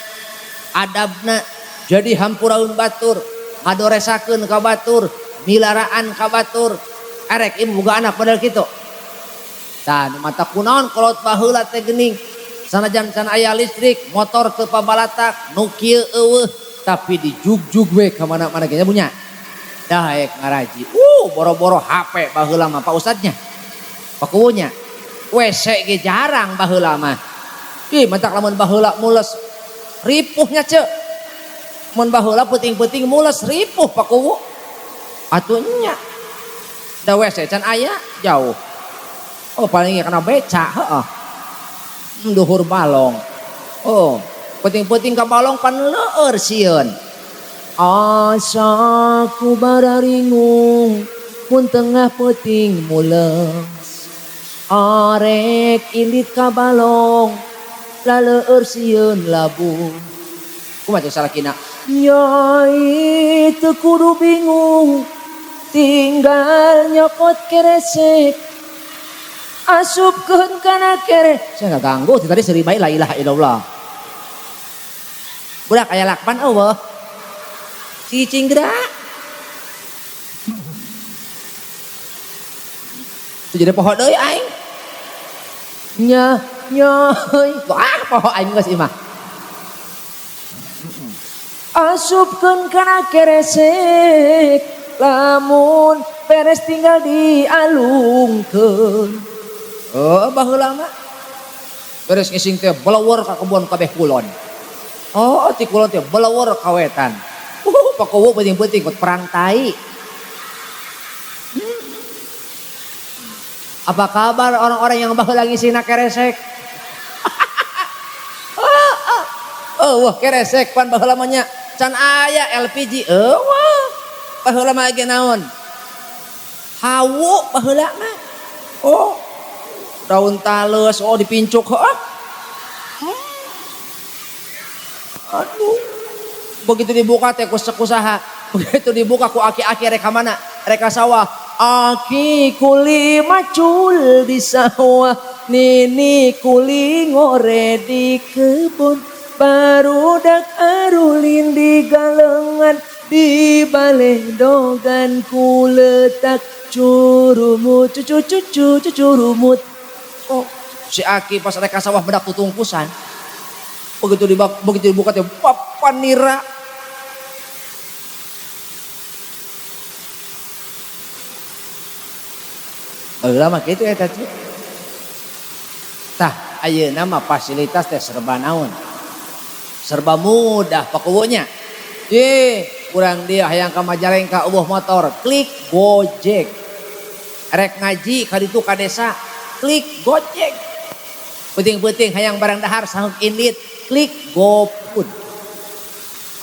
adabna jadi hampuraeun batur, ngadoresakeun ka batur, milaraan ka batur. Erek ibu boga anak padahal kitu. Tah nu mata kunaon kolot baheula teh geuning. Sanajan can aya listrik, motor teu pabalatak, nu kieu eueuh, tapi dijugjug we ka mana-mana ge nya. Daek ngaraji. Boro-boro HP baheula mah Pak Ustadnya. Pak Kuwunya. WC ge jarang baheula mah. Ih, matak lamun baheula mules ripuhnya ceu. Mun baheula peuting-peuting mules ripuh Pak Kuwu. Atuh nya. Da WC can aya jauh. Oh paling kena beca, heeh. Duhur balong. Oh, peuting-peuting ka balong pan leueur sieun. Asa ku bararingung mun tengah peuting mules. Arek indit ka balong laleueur sieun labuh. Kumaha cek salakina? Nyai teu kudu bingung tinggal nyokot keresek. Asupkeun kana kere. Saya nggak ganggu, tadi seuri bae la ilaha illallah. Budak aya lakban eueuh. Cicing gerak. Itu jadi poho deui aing. Nya nyoi. Wah, poho aing geus ieu mah. Asupkeun kana keresek lamun beres tinggal dialungkeun. Oh, baheula mah beres ngising teh belawar ka kebon kabeh kulon. Oh, ti kulon teh belawar ka wetan. Pakowo penting-penting buat perang tai. Apa kabar orang-orang yang baheula ngisingna keresek? Oh, wah keresek pan baheula mah nya can aya LPG. Wah. Baheula mah ge naon? Hawu baheula mah. Oh. Daun tales, oh dipincuk, ah. Aduh. Begitu dibuka teh ku sekusaha. Begitu dibuka ku aki-aki rek ka mana? Rek ka sawah. Aki kuli macul di sawah, nini kuli ngore di kebun, barudak arulin di galengan, di baledogan ku letak curumut cucu cucu cucurumut. Oh, si aki pas rek ka sawah bedak tutungkusan. Begitu dibuka teh papanira. Baheula mah kitu eta teh. Tah, ayeuna mah fasilitas teh serba naon? Serba mudah pakuwunya. Ye, urang dia hayang ka Majalengka eueuh motor, klik Gojek. Rek ngaji ka ditu ka desa, klik Gojek. Peuting-peuting hayang barang dahar sanggup indit, klik GoFood.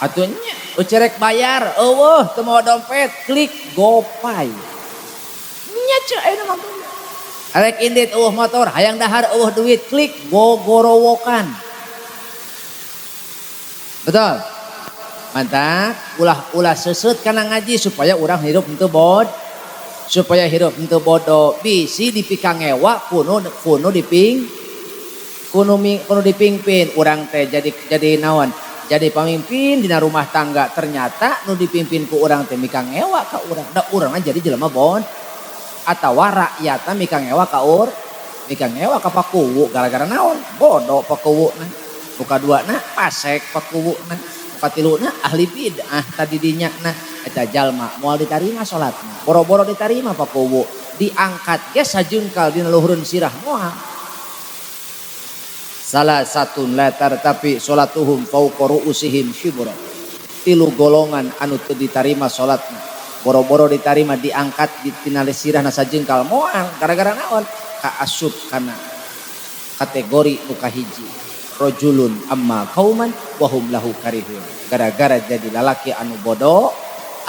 Atuh nya, ucerek bayar, eueuh teu mawa dompet, klik GoPay. Nya ceu ayeuna mah. Arek indit eueuh motor, hayang dahar eueuh duit, klik gogorowokan. Betul? Mantap, ulah-ulah seuseut kana ngaji supaya urang hirup henteu bod, supaya hirup henteu bodoh. Bisi dipikangewa kuno diping Kudu dipimpin urang teh jadi naon? Jadi pamimpin dina rumah tangga ternyata nu dipimpin ku urang teh mika ngewa ka urang. Da urangna jadi jelema bon. Atawa rakyatna mika ngewa ka mika ngewa ka pakuwu gara-gara naon? Bodoh pakuwuna. Nu kaduana pasek pakuwuna. Nu katiluna ahli bid'ah tadi dinya na eta jalma moal ditarima salatna. Boro-boro ditarima pakuwu diangkat ge sajengkal dina luhureun sirah moal. Salah satu latar tapi salatuhum fauqa ru'usihim shibra. Tilu golongan anu teu ditarima salatna. Boro-boro ditarima diangkat di tina sirahna sajengkal moal gara-gara naon? Kaasup kana kategori nu kahiji. Rajulun amma qauman wa hum lahu karihun. Gara-gara jadi lalaki anu bodoh,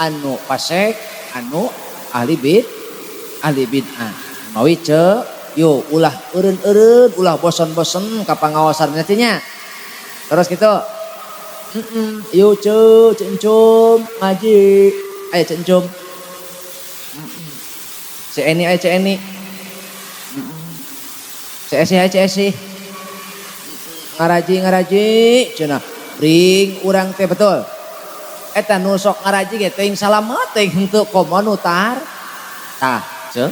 anu pasek, anu ahli bid'ah. Mawi ce yo ulah eureun-eureun, ulah bosen-bosen ka pangaosan nya. Terus gitu. Yo ce cencum ngaji. Ayo cencum. Si Eni ayo ce Eni. Si Esi ayo ce Esi. Ngaraji cenah. Ring urang teh betul. Eta nu sok ngaraji ge teuing salamet teuing henteu komo nu tar. Tah, ce.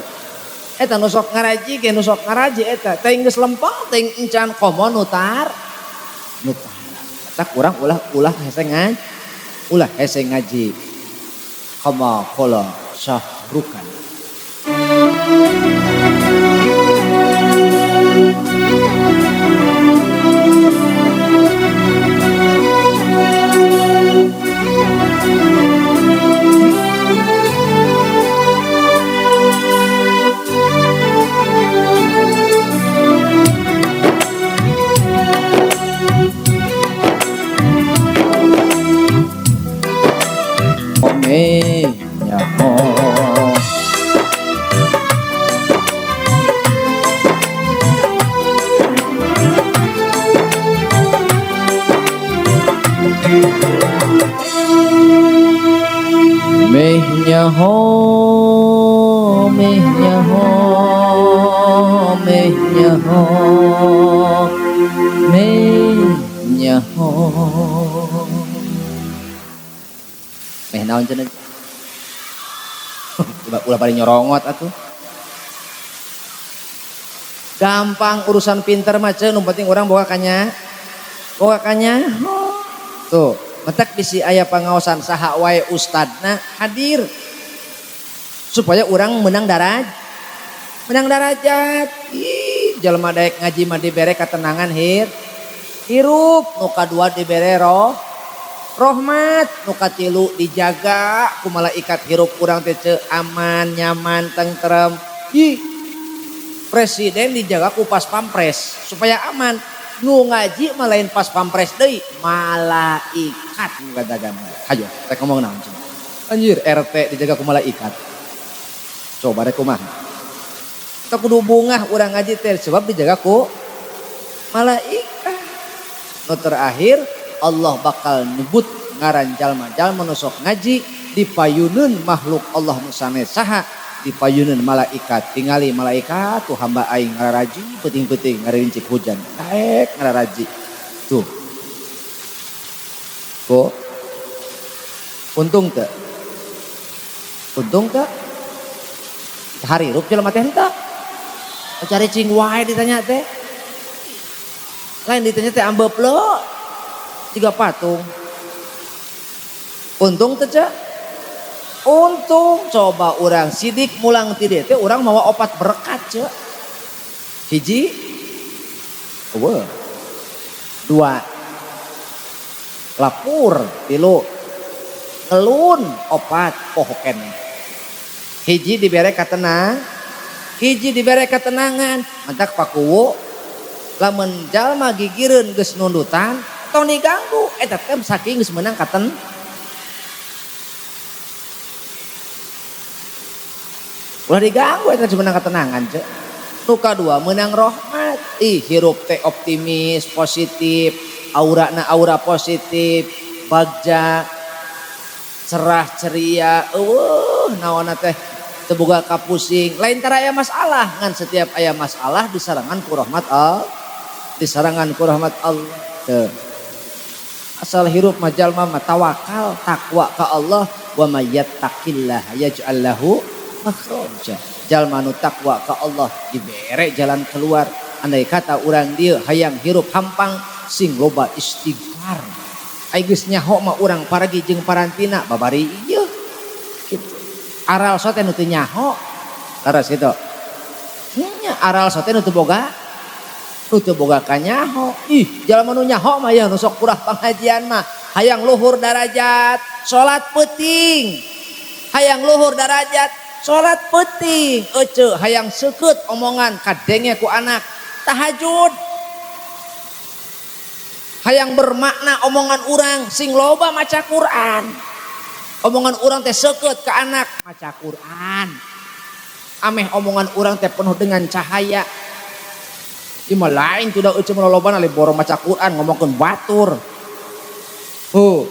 Eta nu sok ngaraji ge nu sok ngaraji eta teuing geus lempang teuing encan komo nu tar. Nu tar. Tak urang ulah hese ngaji. Ulah hese ngaji. Kama qala Syahrukan. Meh naon cenah? Ulah paling nyorongot atuh. Gampang urusan pinter mah ceun, nu penting urang boga kanya. Boga kanya. Tuh, matak bisi aya pangaosan saha wae ustadna hadir. Supaya urang menang daraj. Menang darajat. Ih, jelema daek ngaji mah dibere katenangan hirup, nu kadua dibere roh. Rahmat, nu katilu dijaga ku malaikat hirup urang teh ceu aman, nyaman, tentrem. Ih, presiden dijaga ku pas pampres supaya aman. Nu ngaji mah lain pas pampres deui, malaikat nu ngadagan. Hayo, rek ngomong naon cenah? Anjir, RT dijaga ku malaikat. Coba rek kumaha? Teu kudu bungah urang ngaji teh sebab dijaga ku malaikat. Nu terakhir Allah bakal nyebut ngaran jalma-jalma nu sok ngaji dipayuneun makhluk Allah nu sanes saha, dipayuneun malaikat. Tingali malaikat tuh hamba aing ngararaji peuting-peuting ngarincik hujan daek ngararaji tuh. Kok untung teu? Untung teu? Harirup jelema teh henteu. Cari cing wae ditanya teh. Lain ditanya teh ambeup lo. Tiga patung. Untung teh cek? Untung coba urang sidik mulang ti dieu teh urang mawa opat berkat cek. Hiji, eueuh. Dua, lapur, tilu, ngelun, opat poho keneh. Hiji dibere katenang, hiji dibere katenangan. Mantak pakuwu lamun jalma gigireun geus nundutan tong diganggu eta teh saking geus meunang katen. Ulah diganggu eta geus meunang katenangan cek. Nu kadua meunang rahmat. Ih hirup teh optimis, positif, aurana aura positif, bagja, cerah ceria, eueuh naonna teh teu boga kapusing. Lain tara aya masalah, ngan setiap aya masalah disarangan ku rahmat Allah. Disarangan ku rahmat Allah. Teu. Asal hirup mah jalma mah tawakal, takwa ka Allah, wa may yattaqillaha yaj'al lahu makhraja. Jalma nu takwa ka Allah dibere jalan keluar. Andai kata urang dieu hayang hirup hampang sing loba istighfar. Ai geus nyaho mah urang paragi jeung parantina babari ieu. Kitu. Aral sote nu teu nyaho. Leres kitu. Nya aral sote nu teu boga. Nu teu boga kanyaho. Ih, jalma nu nyaho mah ya nu sok kurah pengajian mah hayang luhur darajat, salat peuting. Hayang luhur darajat, salat peuting. Ece hayang seukeut omongan kadenge ku anak, tahajud. Hayang bermakna omongan urang sing loba maca Quran. Omongan urang teh seukeut ka anak maca Quran. Ameh omongan urang teh penuh dengan cahaya. Ieu mah lain tuh da ece mah lolobana le boro maca Quran ngomongkeun batur. Oh.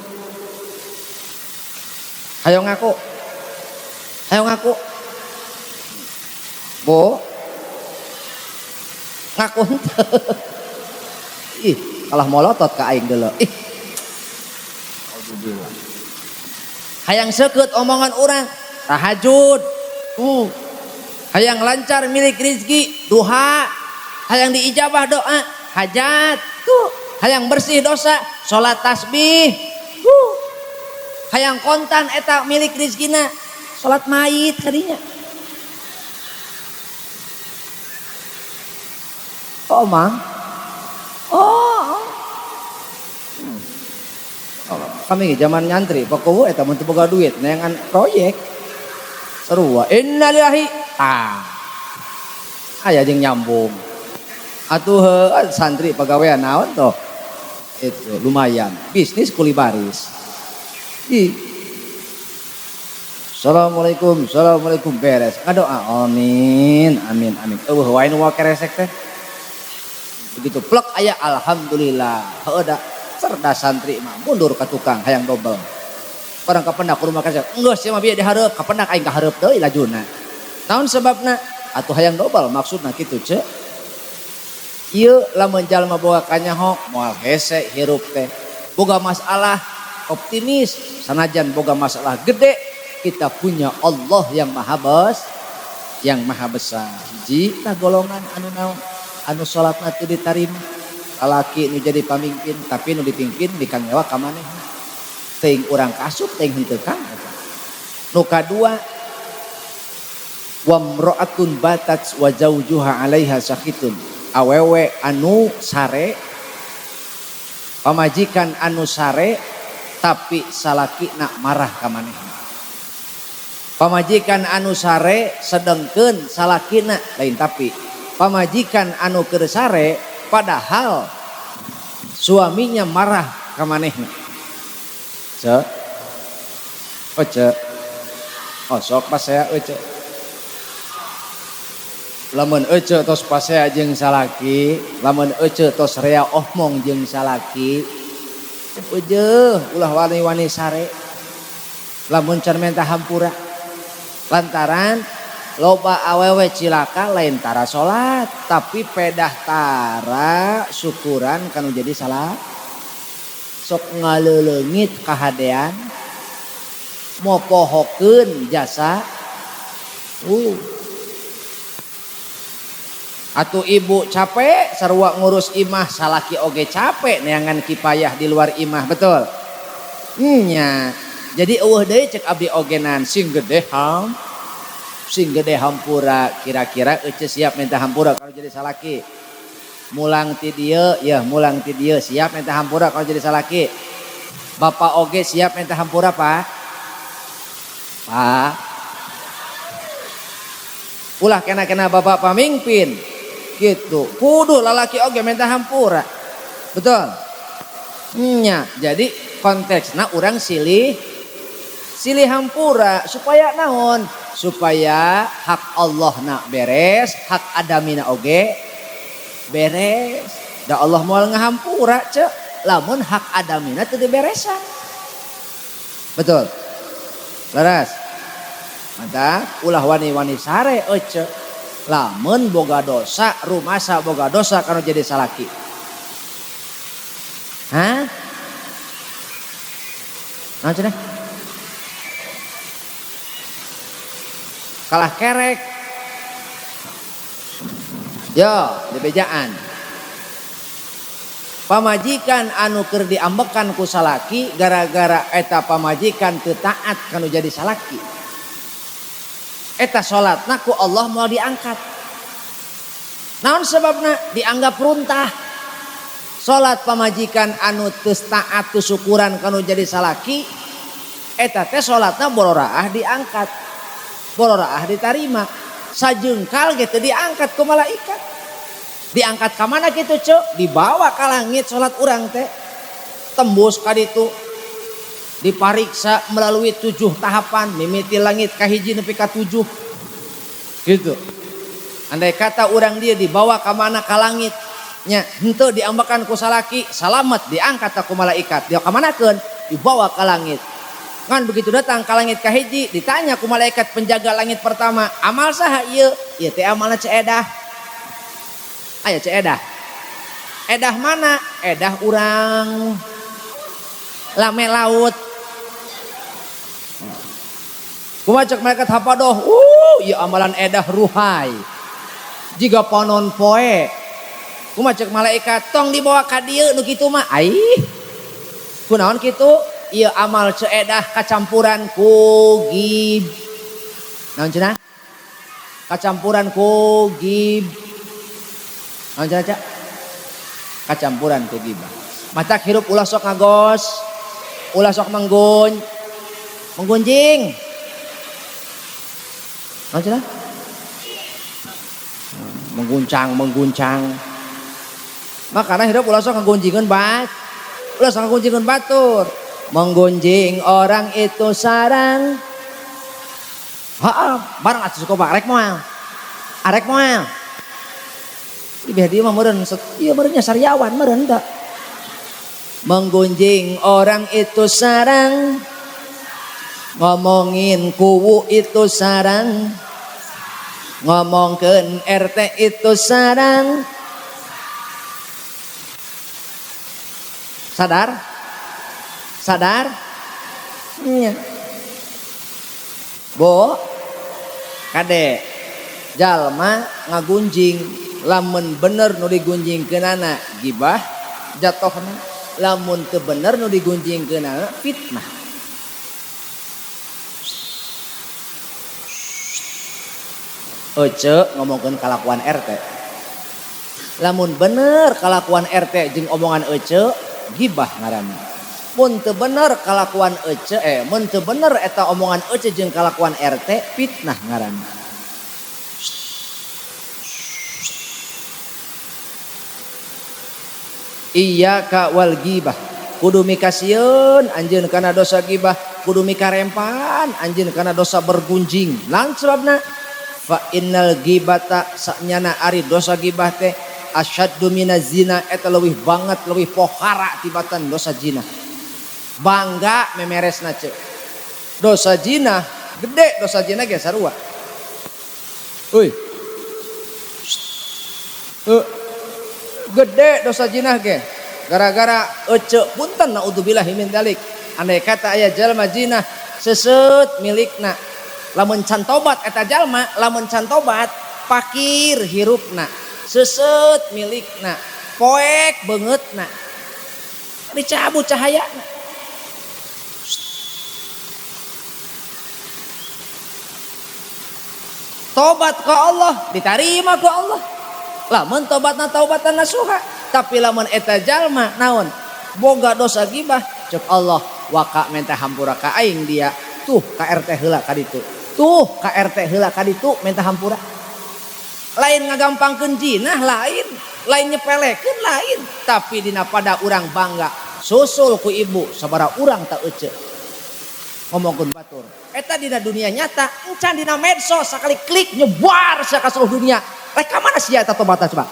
Hayo ngaku. Hayo ngaku. Bu. Ngaku henteu. Ih, kalah molotot ka aing deuleu. Ih. Alhamdulillah. Hayang seukeut omongan urang, tahajud. Hayang lancar milik rizki, duha. Hayang diijabah doa, hajat. Tuh. Hayang bersih dosa, salat tasbih. Tuh. Hayang kontan eta milik rizkina, salat mayit kadinya. Oh, Mang. Oh. Oh, kami zaman nyantri, pokoknya eta mun teu boga duit neangan proyek. Sarua innalillahi. Ah. Aya jeung nyambung. Atuh heuh santri pagawean naon toh? Itu lumayan. Bisnis kuli baris. Ih. Assalamualaikum, assalamualaikum beres. Ngadoa amin, amin, amin. Eueuh wae nu keresek teh. Begitu plek aya alhamdulillah. Heueuh da cerdas santri mah mundur ka tukang hayang dobel. Barang kapendak ku rumah kaca. Enggeus sia mah bieu dihareup, kapendak aing kahareup deui lajuna. Naon sebabna? Atuh hayang dobel maksudna kitu ce. Ieu lamun jalma boga kanyaho moal hese hirup teh. Boga masalah optimis, sanajan boga masalah gede, kita punya Allah yang maha bes, yang maha besar. Hiji tah golongan anu naon? Anu salatna teu ditarima. Lalaki nu jadi pamimpin tapi nu dipimpin dikangewa ka manehna. Teuing urang kasup teuing henteu kang. Nu kadua wamra'atun batat wa zawjuha 'alaiha sakhitun. Awewe anu sare, pamajikan anu sare tapi salakina marah ka manehna. Pamajikan anu sare sedengkeun salakina lain tapi pamajikan anu keur sare padahal suaminya marah ka manehna. Ce. Oh ce. Oh sok pasea ce. Lamun ece tos pasea jeung salaki, lamun ece tos rea omong jeung salaki, ujeuh ulah wani-wani sare. Lamun can menta hampura. Lantaran loba awewe cilaka lain tara salat, tapi pedah tara syukuran kanu jadi salah. Sok ngaleuleungit kahadean, mopohokeun jasa. Atuh ibu capek sarua ngurus imah, salaki oge capek neangan kipayah di luar imah, betul? Nya. Jadi eueuh deui cek abdi ogenan sing gede ham, sing gede hampura, kira-kira ece siap minta hampura kalau jadi salaki. Mulang ti dieu, ya mulang ti dieu siap minta hampura kalau jadi salaki. Bapak oge siap minta hampura, Pak? Pak. Ulah kena-kena bapak pamimpin. Gitu. Kudu lalaki oge minta hampura. Betul? Nya. Jadi konteksna urang silih hampura supaya naon? Supaya hak Allah na beres, hak adamina oge beres. Da Allah moal ngahampura ce, lamun hak adamina teu diberesan. Betul? Leres. Mantap, ulah wani-wani sare ece. Lamun boga dosa, rumasa boga dosa kanu jadi salaki. Hah? Naon cenah? Kalah kerek. Yo, dibejaan. Pamajikan anu keur diambekan ku salaki gara-gara eta pamajikan teu taat kanu jadi salaki. Eta salatna ku Allah moal diangkat. Naon sebabna? Dianggap runtah. Salat pamajikan anu teu taat teu syukuran kanu jadi salaki, eta teh salatna bororaah diangkat. Bororaah ditarima. Sajengkal ge teu diangkat ku malaikat. Diangkat ka mana kitu, Ceu? Dibawa ka langit salat urang teh. Tembus ka ditu. Dipariksa melalui 7 tahapan, mimiti langit ka hiji nepi ka 7. Gitu. Andai kata urang dia dibawa ka mana ka langit, nya henteu diambekan ku salaki, salamet diangkat ku malaikat. Dia ka manakeun? Dibawa ka langit. Ngan begitu datang ka langit ka hiji, ditanya ku malaikat penjaga langit pertama, amal saha ieu? Ieu teh amalna Ceu Edah. Aya Ceu Edah. Edah mana? Edah urang lame laut. Kumaha cek malaikat hapadoh? Ieu amalan edah ruhai. Jiga panon poe. Kumaha cek malaikat? Tong dibawa ka dieu nu kitu mah. Aih. Kunaon kitu? Ieu amal Ceu Edah kacampuran ku gib. Naon cenah? Kacampuran ku gib. Naon cenah, Cak? Kacampuran ku gibah. Matak hirup ulah sok ngagos, ulah sok menggunjing. Naon cenah? Mengguncang, mengguncang. Makana hirup ulah sok ngagunjingkeun bat. Ulah sok ngagunjingkeun batur. Menggunjing orang itu sarang. Heeh, bareng atuh suka arek moal. Arek moal. Di beh dieu mah meureun, ieu meureun nya sariawan meureun teu. Menggunjing orang itu sarang. Ngomongin kuwu itu sarang. Ngomongkeun RT itu sarang. Sadar? Sadar? Nya. Bo, kade jalma ngagunjing lamun bener nu digunjingkeunana gibah jatohna, lamun teu bener nu digunjingkeunana fitnah. Ece ngomongkeun kalakuan RT. Lamun bener kalakuan RT jeung omongan ece gibah ngaranna. Mun teu bener kalakuan ece, mun teu bener eta omongan ece jeung kalakuan RT fitnah ngaranna. Iyyaka wal gibah. Kudu mikasieun anjeun kana dosa gibah, kudu mikarempan anjeun kana dosa bergunjing. Lan sebabna fa innal gibata sanyana ari dosa gibah teh asyaddu minaz zina, eta leuwih banget leuwih pohara tibatan dosa zina. Bangga memeresna ce. Dosa zina gede, dosa zina ge sarua. Euy. Gede dosa zina ge. Gara-gara ece punten naudzubillahi min dzalik. Andai kata aya jalma zina seseut milikna. Lamun can tobat eta jalma, lamun can tobat pakir hirupna. Seseut milikna, poek beungeutna. Dicabut cahayana. Tobat ke Allah, ditarima ke Allah. Lamun tobatna taubatan nasuha, tapi lamun eta jalma naon? Boga dosa gibah, cek Allah waka menta hampura ka aing dia. Tuh ka RT heula ka ditu. Tuh ka RT heula ka ditu menta hampura. Lain ngagampangkeun jinah lain, lain nyepelekeun lain, tapi dina pada urang bangga susul ku ibu sabaraha urang tak ece. Ngomongkeun batur. Eta dina dunia nyata, encan dina medsos sakali klik nyebar sia ka seluruh dunia. Rek ka mana sia eta tobatna coba?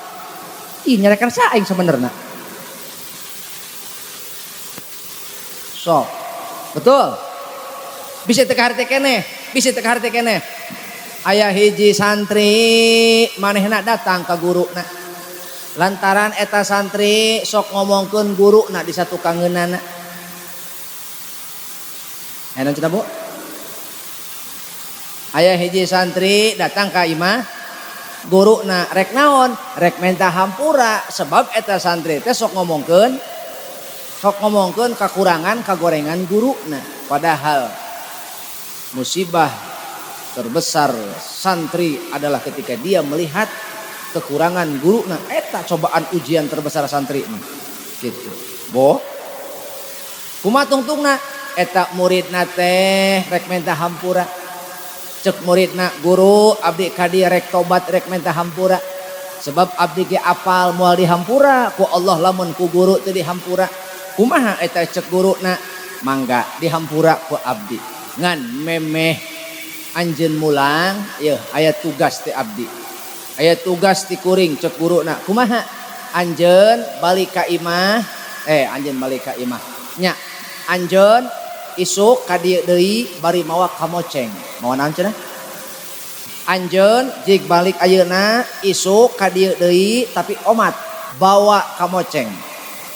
Ih nyarekan sa aing sebenarna. Sok. Betul. Bisa teu kaharti keneh, bisa teu kaharti keneh. Aya hiji santri manehna datang ka guruna. Lantaran eta santri sok ngomongkeun guruna di satukangeunana. Aya naon cenah, Bu? Aya hiji santri datang ka imah guruna rek naon? Rek menta hampura sebab eta santri teh sok ngomongkeun kakurangan kagorengan guruna. Padahal musibah terbesar santri adalah ketika dia melihat kekurangan guruna, eta cobaan ujian terbesar santri mah. Gitu. Bo. Kumaha tungtungna? Eta muridna teh rek menta hampura. Cek muridna, "Guru, abdi ka dieu rek tobat, rek menta hampura. Sebab abdi ge apal moal dihampura ku Allah lamun ku guru teu dihampura." "Kumaha eta?" Cek guruna, "Mangga dihampura ku abdi. Ngan memeh anjeun mulang, yeuh aya tugas ti abdi. Aya tugas ti kuring," cek guruna. "Kumaha?" "Anjeun balik ka imah, anjeun balik ka imah. Nya, anjeun isuk ka dieu deui bari mawa kamoceng." Mawa naon cenah? "Anjeun jig balik ayeuna, isuk ka dieu deui, tapi omat bawa kamoceng.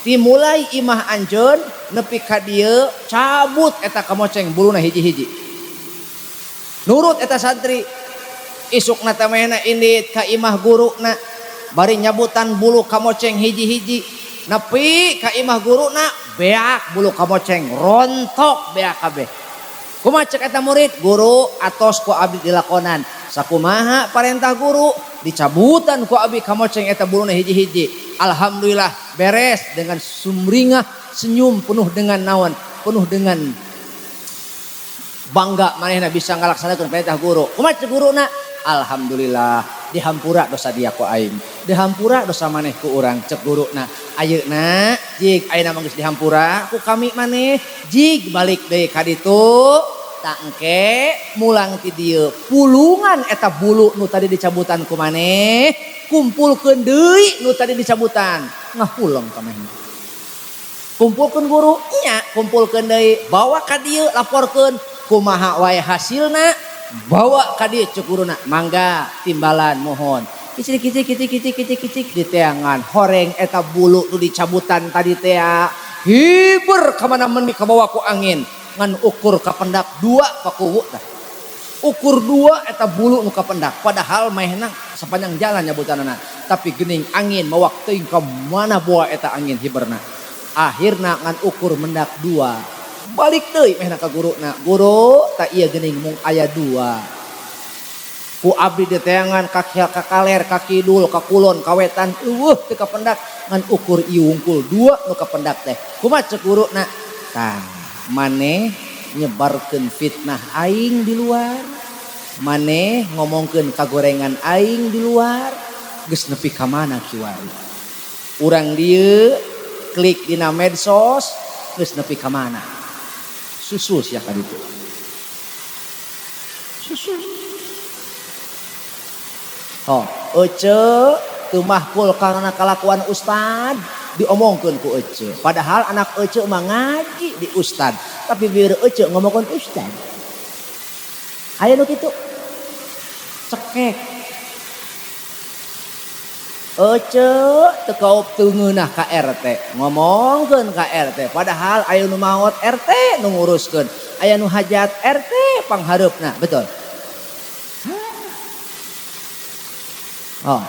Dimulai imah anjeun nepi ka dieu, cabut eta kamoceng buluna hiji-hiji." Nurut eta santri. Isukna teh manehna indit ka imah guruna bari nyabutan bulu kamoceng hiji-hiji. Nepi ka imah guruna, beak bulu kamoceng, rontok beak kabeh. Kumaha cek eta murid? "Guru, atos ku abdi dilakonan." "Sakumaha parentah guru?" "Dicabutan ku abdi kamoceng eta buluna hiji-hiji. Alhamdulillah beres." Dengan sumringah senyum penuh dengan naon? Penuh dengan bangga manehna bisa ngalaksanakeun perintah guru. Kumaha cek guruna? "Alhamdulillah dihampura dosa dia ku aing. Dihampura dosa maneh ku urang," cek guruna. "Ayeuna jig ayeuna mah geus dihampura ku kami maneh, jig balik deui ka ditu, tah engke mulang ti dieu pulungan eta bulu nu tadi dicabutan ku maneh, kumpulkeun deui nu tadi dicabutan." Ngahuleng ka manehna. "Kumpulkeun, Guru?" "Nya, kumpulkeun deui, bawa ka dieu, laporkeun kumaha wae hasilna, bawa ka dieu." Cek guruna, "Mangga timbalan mohon." Kicik kicik kicik kicik kicik kicik diteangan horeng eta bulu nu dicabutan tadi teh hiber ka mana meni kabawa ku angin, ngan ukur kapendak dua pakuwu tah. Ukur dua eta bulu nu kapendak, padahal manehna sepanjang jalan nyabutanana, tapi gening angin mawak teuing ka mana bawa eta angin hiberna. Akhirna ngan ukur mendak dua. Balik deui manehna ka guruna, "Guru, tah ieu geuning mung aya dua. Ku abdi diteangan ka ka kaler, ka kidul, ka kulon, ka wetan, euweuh teu kapendak, ngan ukur ieu wungkul dua nu kapendak teh." Kumaha cek guruna? "Tah, maneh nyebarkeun fitnah aing di luar, maneh ngomongkeun kagorengan aing di luar, geus nepi ka mana kiwari. Urang dieu klik dina medsos geus nepi ka mana. Susul sia ka ditu. Susul." Oh, ece teu mahkul karena kalakuan ustad diomongkeun ku ece. Padahal anak ece mah ngaji di ustad, tapi biar ece ngomongkeun ustad. Aya nu kitu. Cekek. Ece teu kaup teu ngeunah ka RT, ngomongkeun ka RT, padahal aya nu maot RT nu nguruskeun, aya nu hajat RT panghareupna, betul? Oh.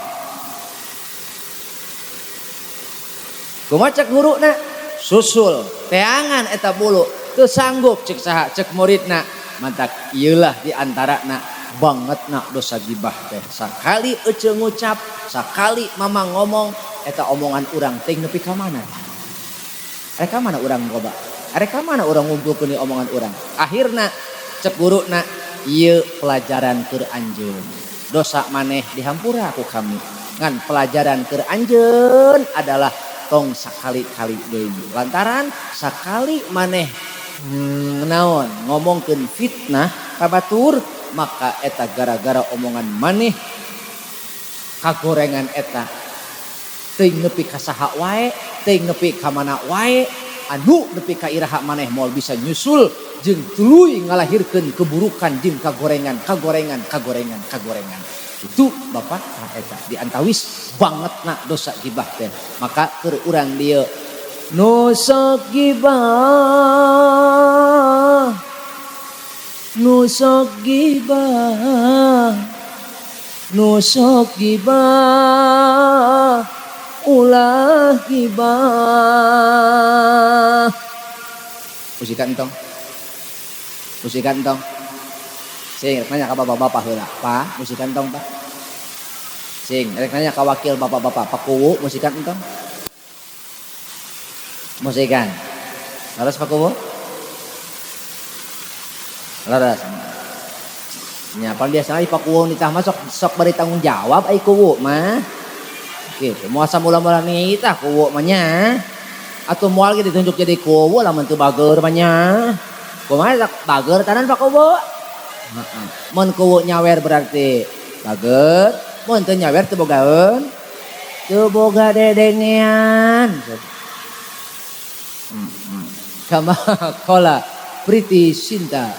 Kumaha cek guruna? "Susul, teangan eta bulu." "Teu sanggup," cek saha? Cek muridna. Mantak ieulah di antarana bangetna dosa gibah teh. Sakali ece ngucap, sakali mama ngomong, eta omongan urang teh nepi ka mana? Arek ka mana urang loba? Arek ka mana urang ngumpulkeun ieu omongan urang? Akhirna cek guruna, "Ieu pelajaran keur anjeun. Dosa maneh dihampura ku kami. Ngan pelajaran keur anjeun adalah tong sakali-kali deui. Lantaran sakali maneh naon ngomongkeun fitnah ka batur, maka eta gara-gara omongan maneh kagorengan eta teuing nepi ka saha wae, teuing nepi ka mana wae, anu nepi ka iraha maneh moal bisa nyusul jeung tuluy ngalahirkeun keburukan jeung kagorengan, kagorengan, kagorengan, kagorengan." Itu bapak eta diantawis banget nak dosa gibah teh. Maka keur urang dieu nu sok gibah, nu sok gibah, nu sok gibah, ulah gibah. Musikan entong, musikan entong. Sing rek nanya ka bapak-bapak heula, Pak, musikan entong, Pak. Sing rek nanya ka wakil bapak-bapak, Pak Kuwu, musikan entong. Musikan. Laras Pak Kuwu? Laras. Nya pan biasa ai Pak Kuwu nitah mah sok sok bari tanggung jawab ai Kuwu mah. Gitu, moal samula-mula nitah Kuwu mah nya. Atuh moal ge ditunjuk jadi Kuwu lamun teu bager mah nya. Kumaha sok bager tanan Pak Kuwu? Heeh. Mun Kuwu nyawer berarti bager, mun teu nyawer teu bogaeun. Teu boga dedengean. Kama qala Priti Sinta.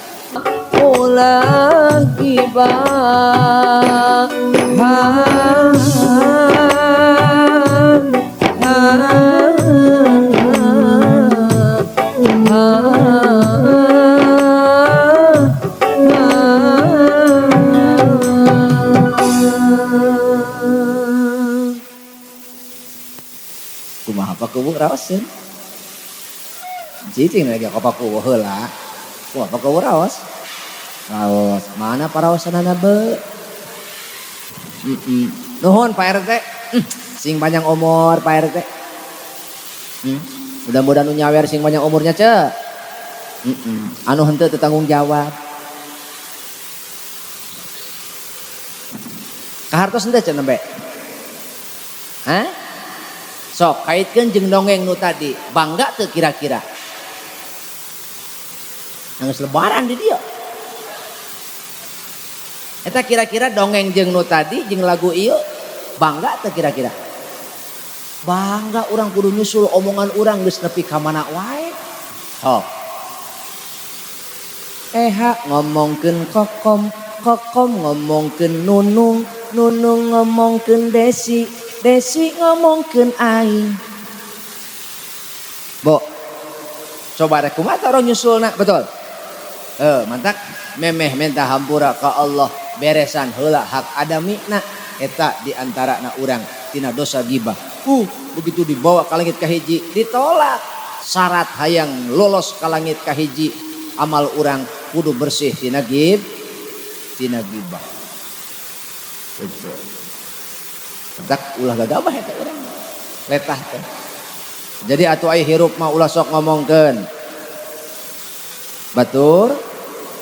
Ulah gibah. Ha, ha, ha, ha. Kumaha Pak Kuwu raoseun? Cicing lagi ka Pak Kuwu heula. Kumaha Pak Kuwu raos? Raos. Mana paraosanana be? Nuhun Pak RT. Sing panjang umur Pak RT. Mudah-mudahan nu nyawer sing panjang umurnya ce. Anu henteu teu tanggung jawab. Kahartos henteu ce nembe? Hah? Sok kaitkeun jeung dongeng nu tadi. Bangga teu kira-kira? Nangis lebaran di dia. Eta kira-kira dongeng jeung nu tadi jeung lagu ieu bangga teu kira-kira? Bangga urang kudu nyusul omongan urang geus nepi ka mana wae. Sok. Eha ngomongkeun Kokom, Kokom ngomongkeun Nunung, Nunung ngomongkeun Desi, Desi ngomongkeun aing. Bo. Coba rek kumaha orang nyusulna, betul? Mantak memeh minta hampura ka Allah beresan heula hak adamina eta di antara na urang tina dosa gibah. Begitu dibawa ka langit kahiji ditolak. Syarat hayang lolos ka langit kahiji amal urang kudu bersih tina gib, tina gibah. Betul. Mantak ulah gagabah eta urang. Letah teh. Jadi atuh ai hirup mah ulah sok ngomongkeun. Batur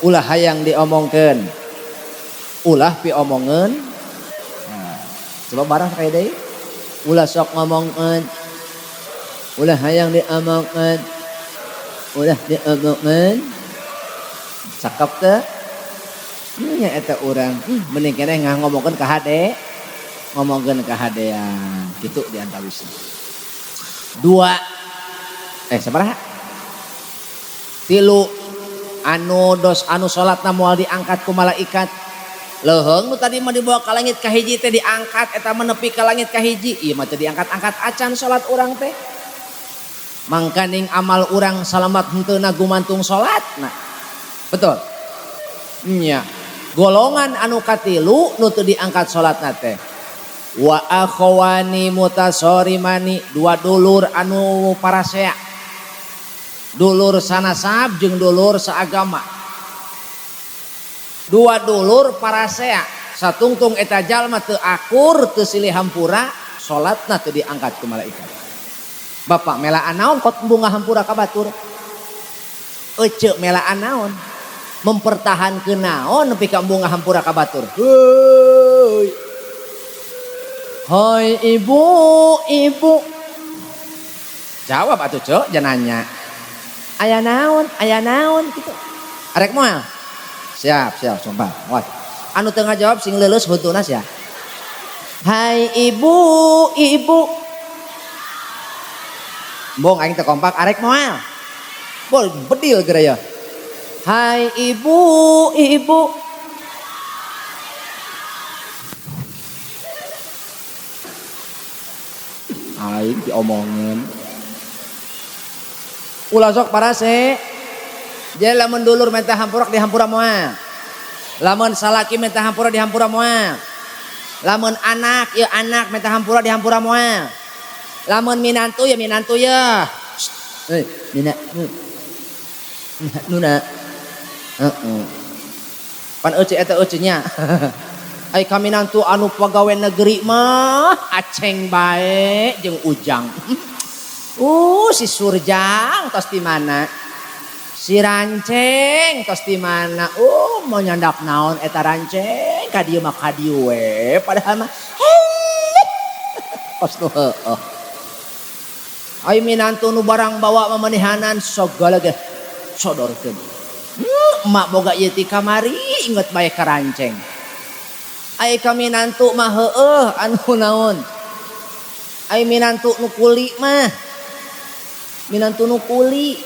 ulah hayang diomongkeun. Ulah piomongeun. Nah, coba barang kayak deui. Ulah sok ngomongkeun. Ulah hayang diomongkeun. Ulah diomongkeun. Cakep teh. Nya eta urang mending keneh ngomongkeun ka hade. Ngomongkeun ka hadean. Kitu di antawisna. Dua. Sabaraha? Tilu. Anu dos anu salatna moal diangkat ku malaikat. Leuheung nu tadi mah dibawa ka langit kahiji teh diangkat eta mah nepi ka langit kahiji. Ieu mah teu diangkat-angkat acan salat urang teh. Mangkaning amal urang salamat henteu na gumantung salatna. Betul? Nya. Golongan anu katilu nu teu diangkat salatna teh. Wa akhwani mutasorimani, dua dulur anu parasea. Dulur sanasab jeung dulur saagama. Dua dulur parasea, satungtung eta jalma teu akur teu silih hampura, salatna teu diangkat ku malaikat. Bapak melaan naon kot bunga hampura ka batur? Ece melaan naon? Mempertahankeun naon nepi ka bunga hampura ka batur? Heuy. Hoi ibu, ibu. Jawab atuh cek jangan nanya. Aya naon gitu. Arek moal? Siap, siap, sumpah. Wah. Anu teu ngajawab sing leuleus huntuna sia. Hai ibu, ibu. Mbong aing teu kompak arek moal. Bol bedil geura ya. Hai ibu, ibu. diomongeun. Ulah sok parase. Jadi lamun dulur minta hampura dihampura moal. Lamun salaki minta hampura dihampura moal. Lamun anak ya anak minta hampura dihampura moal. Lamun minantu ya minantu ya. Mina nuna. Heeh. Pan euceu eta euceu nya. Ai kaminantu anu pagawe negeri mah aceng bae jeung Ujang. Si Surjang tos di mana? Si Ranceng tos di mana? Mau nyandak naon eta Ranceng ka dieu mah ka dieu we padahal mah kos nu heueuh. Ai minantu nu barang bawa mamanihanan sagala ge sodorkeun. Emak boga ieu ti kamari inget bae ka Ranceng. Ai kaminantu mah heueuh anu naon? Ai minantu nu kuli mah. Minantu nu kuli.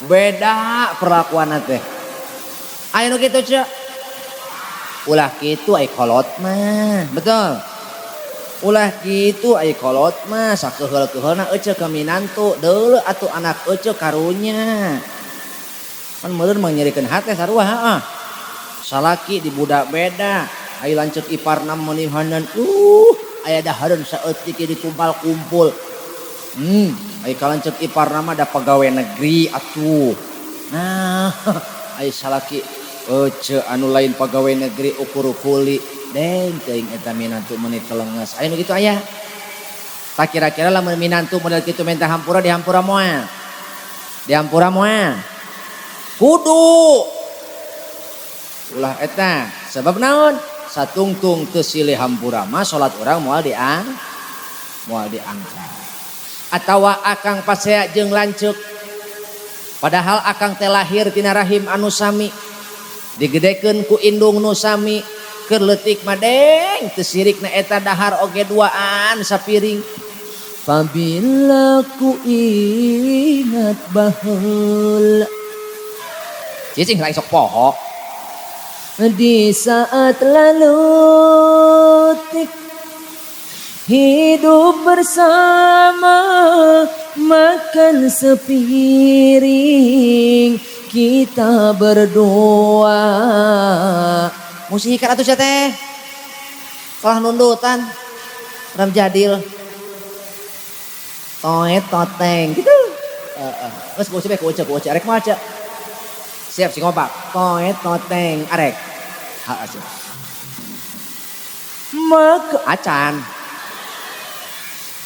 Beda perlakuan teh. Aya nu kitu ceu. Ulah kitu ai kolot mah. Betul. Ulah kitu ai kolot mah sakeheul-keheulna eceu ka minantu deuleu atuh anak eceu karunya. Kan meureun mah nyerikeun hate sarua heeh. Salaki di budak beda, ai lanceuk iparna meunihanan aya dahareun saeutik dikumpal-kumpul. Ai kalanceuk iparna mah da pagawe negeri atuh. Nah, ai salaki eceu anu lain pagawe negeri ukur kuli. Deng teuing eta minantu meuni telenges. Aya nu kitu aya. Tak kira-kira lamun minantu model kitu minta hampura dihampura moal. Dihampura moal. Kudu. Ulah eta sebab naon? Satungtung teu silih hampura mah salat urang moal moal diangkat. Atawa akang pasea jeung lanceuk. Padahal akang teh lahir tina rahim anu sami. Digedekeun ku indung nu sami. Keur leutik mah deng teu sirikna eta dahar oge duaan sapiring. Pabila ku ingat baheula. Cicing lain sok poho. Di saat lalu tik hidup bersama makan sepiring kita berdua. Musikan atuh sia teh. Kalah nundutan. Ram jadil. Toet toteng gitu. Heeh. Geus ku ucap ku ucap arek maca. Siap sing ngopak. Toet toteng arek. Heeh siap. Mak acan.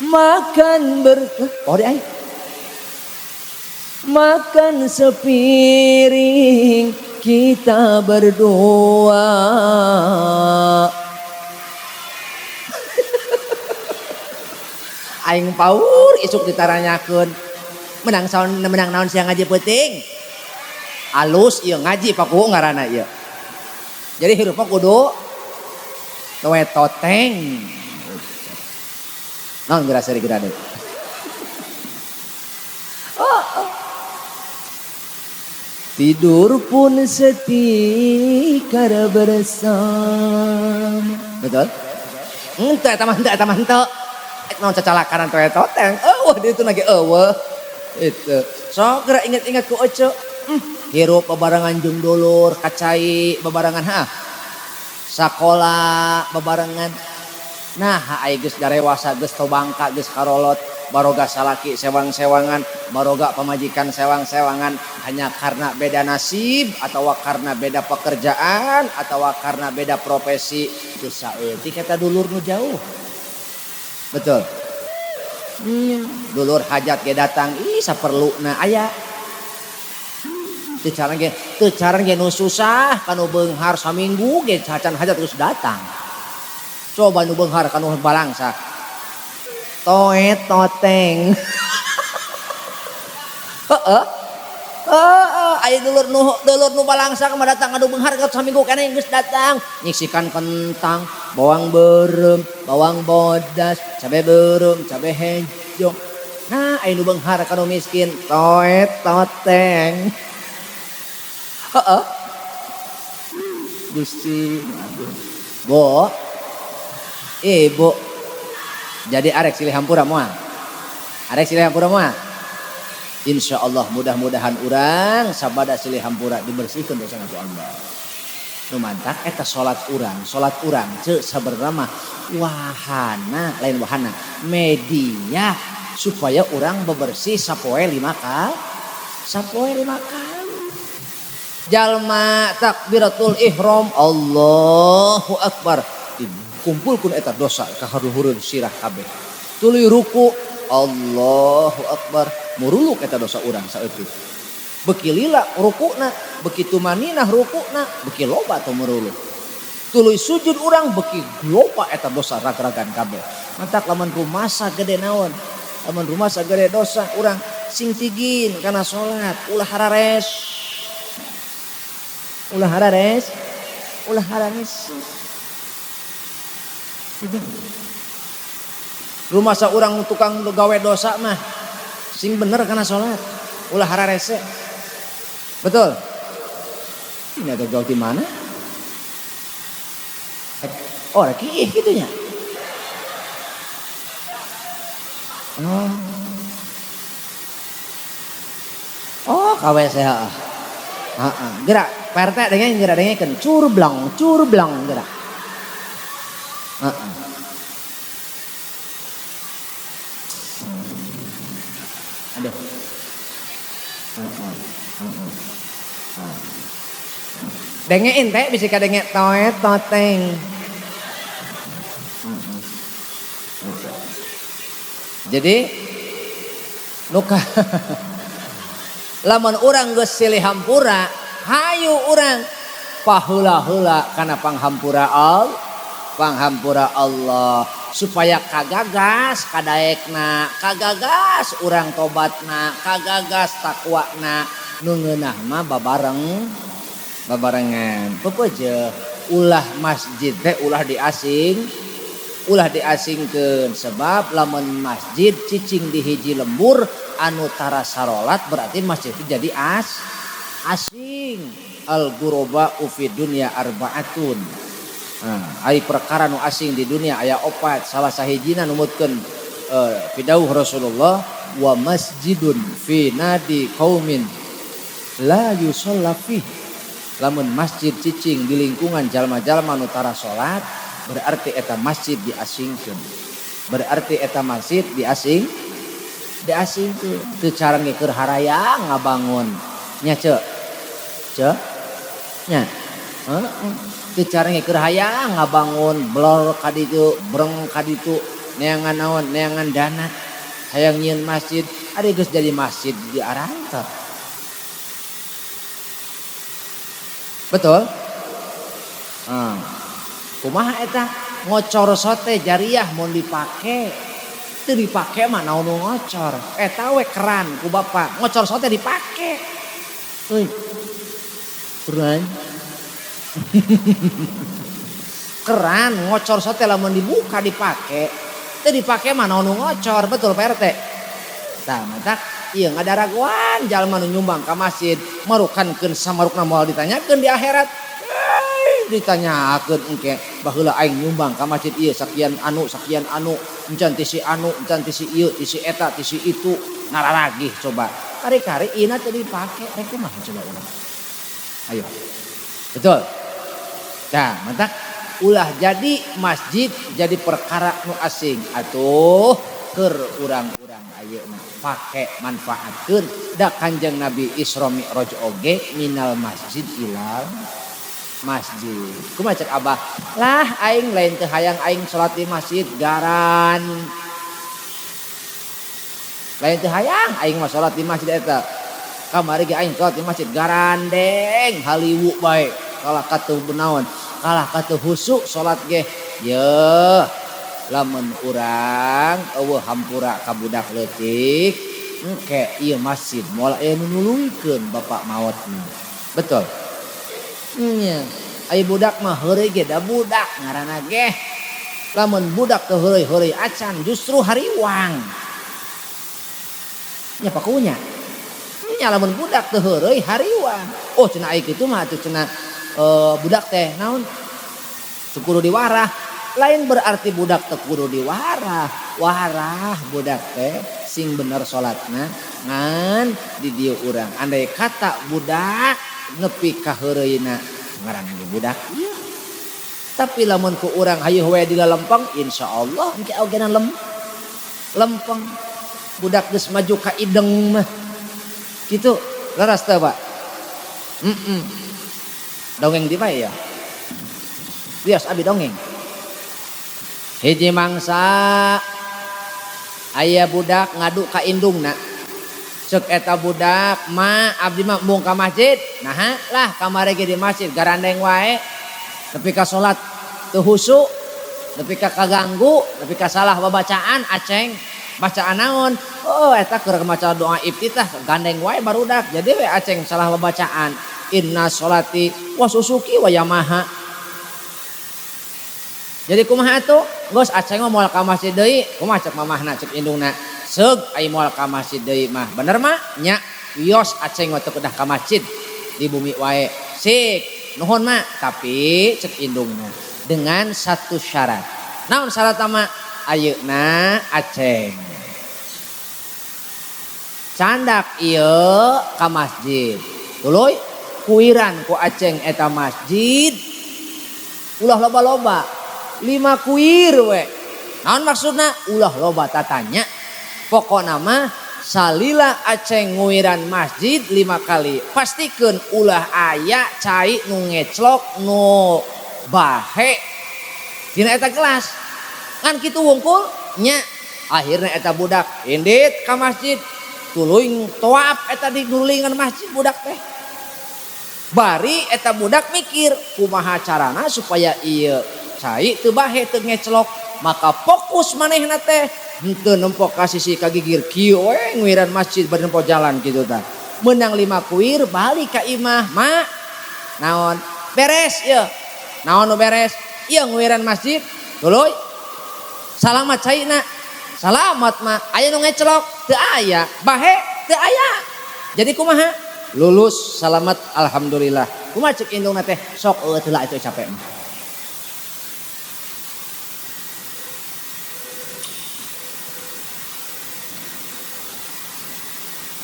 Makan oh di aing. Makan sepiring kita berdua. Aing paur isuk ditaranyakeun. Menang saon menang naon siang ngaji peuting. Alus ieu ngaji paku ngaranna ieu. Jadi hirup mah kudu toe toteng. Naon geura seuri geura deui. Oh. Tidur pun setikar bersama. Betul? Henteu eta mah henteu eta mah henteu. Naon cacalakaran toe toteng. Eueuh dieu teh lagi eueuh. Itu. Sok geura inget-inget ku eceu. Hirup bebarengan jeung dulur, kacai bebarengan ha. Sakola bebarengan. Nah, ai geus darewasa geus tobangka geus karolot, baroga salaki sewang-sewangan, baroga pamajikan sewang-sewangan hanya karena beda nasib atau karena beda pekerjaan atau karena beda profesi. Geus saeutik eta dulur nu jauh. Betul. Dulur hajat ge datang, ih saperluna aya. Teu caran ge nu susah kanu beunghar saminggu ge cacan hajat terus datang. Coba nu beunghar kanu balangsa. Toet toteng. Heeh. Heeh, aya dulur nu balangsa mah datang anu beunghar ka saminggu keneh geus datang. Nyiksikan kentang, bawang beureum, bawang bodas, cabe beureum, cabe hejo. Nah, aya nu beunghar kanu miskin, toet toteng. Heeh. Gusti. Aduh. Bu, ibu, jadi arek silih hampura moal? Arek silih hampura moal? Insya Allah mudah-mudahan urang sabada silih hampura dibersihkan dosa ku Allah. Nu mantak eta salat urang ceu sabenerna mah wahana, lain wahana, media supaya urang bebersih sapoe 5 kali, sapoe 5 kali. Jalma takbiratul ihram Allahu akbar dikumpulkeun eta dosa ka haruhureun sirah kabeh. Tuluy ruku Allahu akbar muruluk eta dosa urang saeutik. Beki lila rukuna, beki tumaninah rukuna, beki loba teh muruluk. Tuluy sujud urang beki loba eta dosa rag-ragan kabeh. Mantak lamun rumasa gede naon? Lamun rumasa gede dosa urang sing tigin kana salat, ulah harares. Ulah harares, ulah harares. Rumasa urang tukang gawe dosa mah sing bener kana salat, ulah hararese. Betul? Ini agak jauh di mana? Oh, rek ih kitu nya. Oh. Oh, ka WC heeh. Heeh, gerak Pak RT dengekeun, gerak dengekeun, curblang, curblang gerak. Heeh. Aduh. Dengein teh bisi kadenge toet toteng. Jadi nuka lamun urang geus silih hampura, hayu urang paheula-heula kana panghampura Allah, panghampura Allah supaya kagagas kadaekna, kagagas urang tobatna, kagagas takwana, nu ngeunah mah babareng babarengan. Pepeje ulah masjid teh ulah diasing, ulah diasingkeun sebab lamun masjid cicing di hiji lembur anu tara sarolat berarti masjid itu jadi asing. Al ghuraba fi dunya arbaatun. Nah, ai perkara nu asing di dunia aya opat, salah sahijina numutkeun pidauh Rasulullah wa masjidun fi nadi qaumin la yusalla fih. Lamun masjid cicing di lingkungan jalma-jalma nu tara salat berarti eta masjid diasingkeun. Berarti eta masjid diasingkeun. Teu cara ge keur harayang ngabangun. Nya ceu. Ceu. Nya. Heeh. Teu cara ge keur hayang ngabangun blor ka ditu, breng ka ditu, neangan naon, neangan dana. Hayang nyieun masjid, ari geus jadi masjid di arantor. Betul? Kumaha eta? Ngocor sote jariah mun dipake. Teu dipake mah naon nu ngocor. Eta we keran ku bapak, ngocor sote dipake. Euy. Keran. Keran ngocor sote lamun dibuka dipake. Teu dipake mah naon nu ngocor, betul Pak RT? Tah matak ieu ngadaragoan jalma nu nyumbang ka masjid, marukankeun samarukna moal ditanyakeun di akhirat. Ditanyakeun engke baheula aing nyumbang ka masjid ieu sakian anu sakian anu encan ti si anu encan ti si ieu ti si eta ti si itu ngararagih coba kari-kari ieuna teu dipake rek kumaha coba urang ayo betul tah mantak ulah jadi masjid jadi perkara nu asing atuh keur urang-urang ayeuna pake manfaatkeun da Kanjeng Nabi Isra Mi'raj oge minal masjid ilal masjid. Kumaha cek abah? Lah aing lain teu hayang aing salat di masjid garan. Lain teu hayang aing mah salat di masjid eta. Kamari ge aing salat di masjid garandeng haliwu bae. Kalah ka teu naon? Kalah ka teu husuk salat ge. Yeuh, lamun urang eueuh hampura ka budak leutik, engke ieu masjid moal aya nu nuluykeun bapak maotna. Betul? Nya, ai budak mah heureuy ge da budak ngaranna ge. Lamun budak teu heureuy-heureuy acan justru hariwang. Nya pakunya. Nya lamun budak teu heureuy hariwang. Oh cenah ai kitu mah atuh cenah budak teh naon teu kudu diwarah. Lain berarti budak teu kudu diwarah, warah budak teh sing bener salatna ngan di dieu urang. Andai kata budak nepi ka heureuyna ngaran ge budak ieu. Tapi lamun ku urang hayeuh we di lalempeng insyaallah engke ogena lempeng. Budak geus maju ka ideng mah. Kitu leres teu Pak? Dongeng di bae ya. Wios abi dongeng. Hiji mangsa aya budak ngadu ka indungna. Ceuk eta budak, "Ma, abdi mah embung ka masjid." Naha lah kamari ge di masjid garandeng wae. Nepi ka salat teu husu, nepi ka kaganggu, nepi ka salah babacaan aceng. Bacaan naon? Oh, eta keur maca doa iftitah gandeng wae barudak. Jadi we aceng salah babacaan. Inna sholati wa susuki wa yamaha. Jadi kumaha atuh? Geus aceng mah moal ka masjid deui. Kumaha cek mamahna cek indungna? Seug ai moal ka masjid deui mah. Bener mah? Nya, wios aceng mah teu kedah ka masjid di bumi wae. Sik, nuhun mah. Tapi cek indungna dengan satu syarat. Naon syaratna mah? Ayeuna aceng candak ieu ka masjid. Tuluy kuiran ku aceng eta masjid. Ulah loba-loba. 5 kuir we. Naon maksudna? Ulah loba tatanya. Pokona mah salila aceng nguiran masjid 5 kali. Pastikeun ulah aya cai nu ngeclok nu bahe dina eta gelas. Ngan kitu wungkul nya. Akhirna eta budak indit ka masjid. Tuluy toap eta di nulingan masjid budak teh. Bari eta budak mikir kumaha carana supaya ieu cai teu bahe teu ngeclok, maka fokus manehna teh henteu nempo ka sisi ka gigir kieu we nguiran masjid bari nempo jalan kitu tah. Menang 5 kuir balik ka imah, mak naon beres ieu. Naon nu beres? Ieu nguiran masjid. Tuluy salamat caina. Salamat mah aya nu ngeclok teu aya, bahe teu aya. Jadi kumaha? Lulus salamat alhamdulillah. Kumaha cek indungna teh? Sok eueuh teu lah itu capek mah.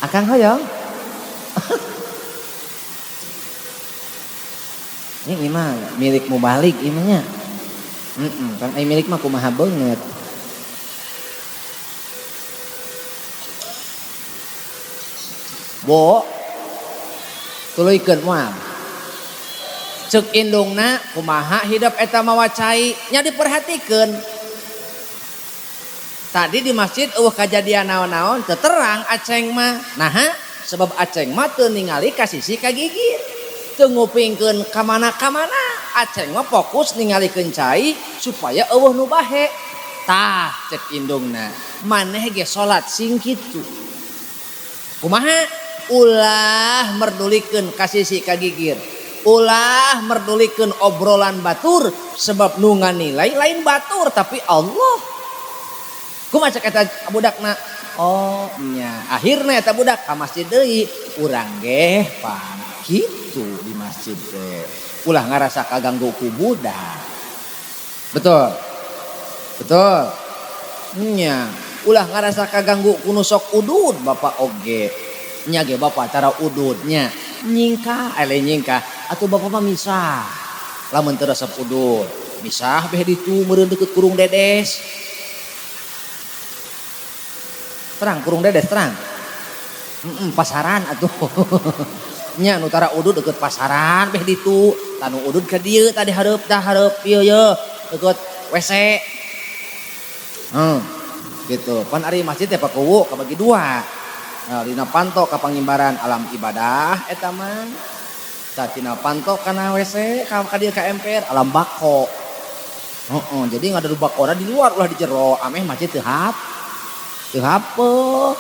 Akang hoyong. Ini mah milik mubalik ieu mah nya. Kan ai milik mah kumaha beungeut. Bo tuluykeun moal. Ceuk indungna kumaha hidup eta mawa cai nya diperhatikeun. Tadi di masjid eueuh kajadian naon-naon teu terang aceng mah. Naha sebab aceng mah teu ningali ka sisi ka gigir. Teu ngupingkeun ka mana-kamana. Aceng mah fokus ningalikeun cai supaya eueuh nu bahe. Tah cek indungna, maneh ge salat sing kitu. Kumaha? Ulah merdulikeun ka sisi ka gigir. Ulah merdulikeun obrolan batur sebab nu nganilai lain batur tapi Allah. Kumaha cek eta budakna? Oh nya, akhirna eta budak ka masjid deui. Urang ge pan kitu di masjid teh. Ulah ngarasa kaganggu ku budak. Betul. Betul. Nya, ulah ngarasa kaganggu ku nu sok udud bapak oge. Nya ge bapak cara ududnya nyingkah ele nyingkah atuh bapak mah misah. Lamun teu resep udud, misah beh ditu meureun deukeut kurung dedes. Terang kurung dedes terang. Pasaran atuh. Nya nu tara udud deukeut pasaran beh ditu. Tanu udud ka dieu tadi hareup dah hareup ieu ye deukeut WC. Gitu. Pan ari masjid teh pakuwu kabagi dua. Nah, dina panto ka pangimbaran alam ibadah eta mah. Tah tina panto kana WC ka dieu ka MPR alam bako. Heeh, jadi ngadu bakona di luar ulah di jero ameh masjid teu hap. Teu hapeuh.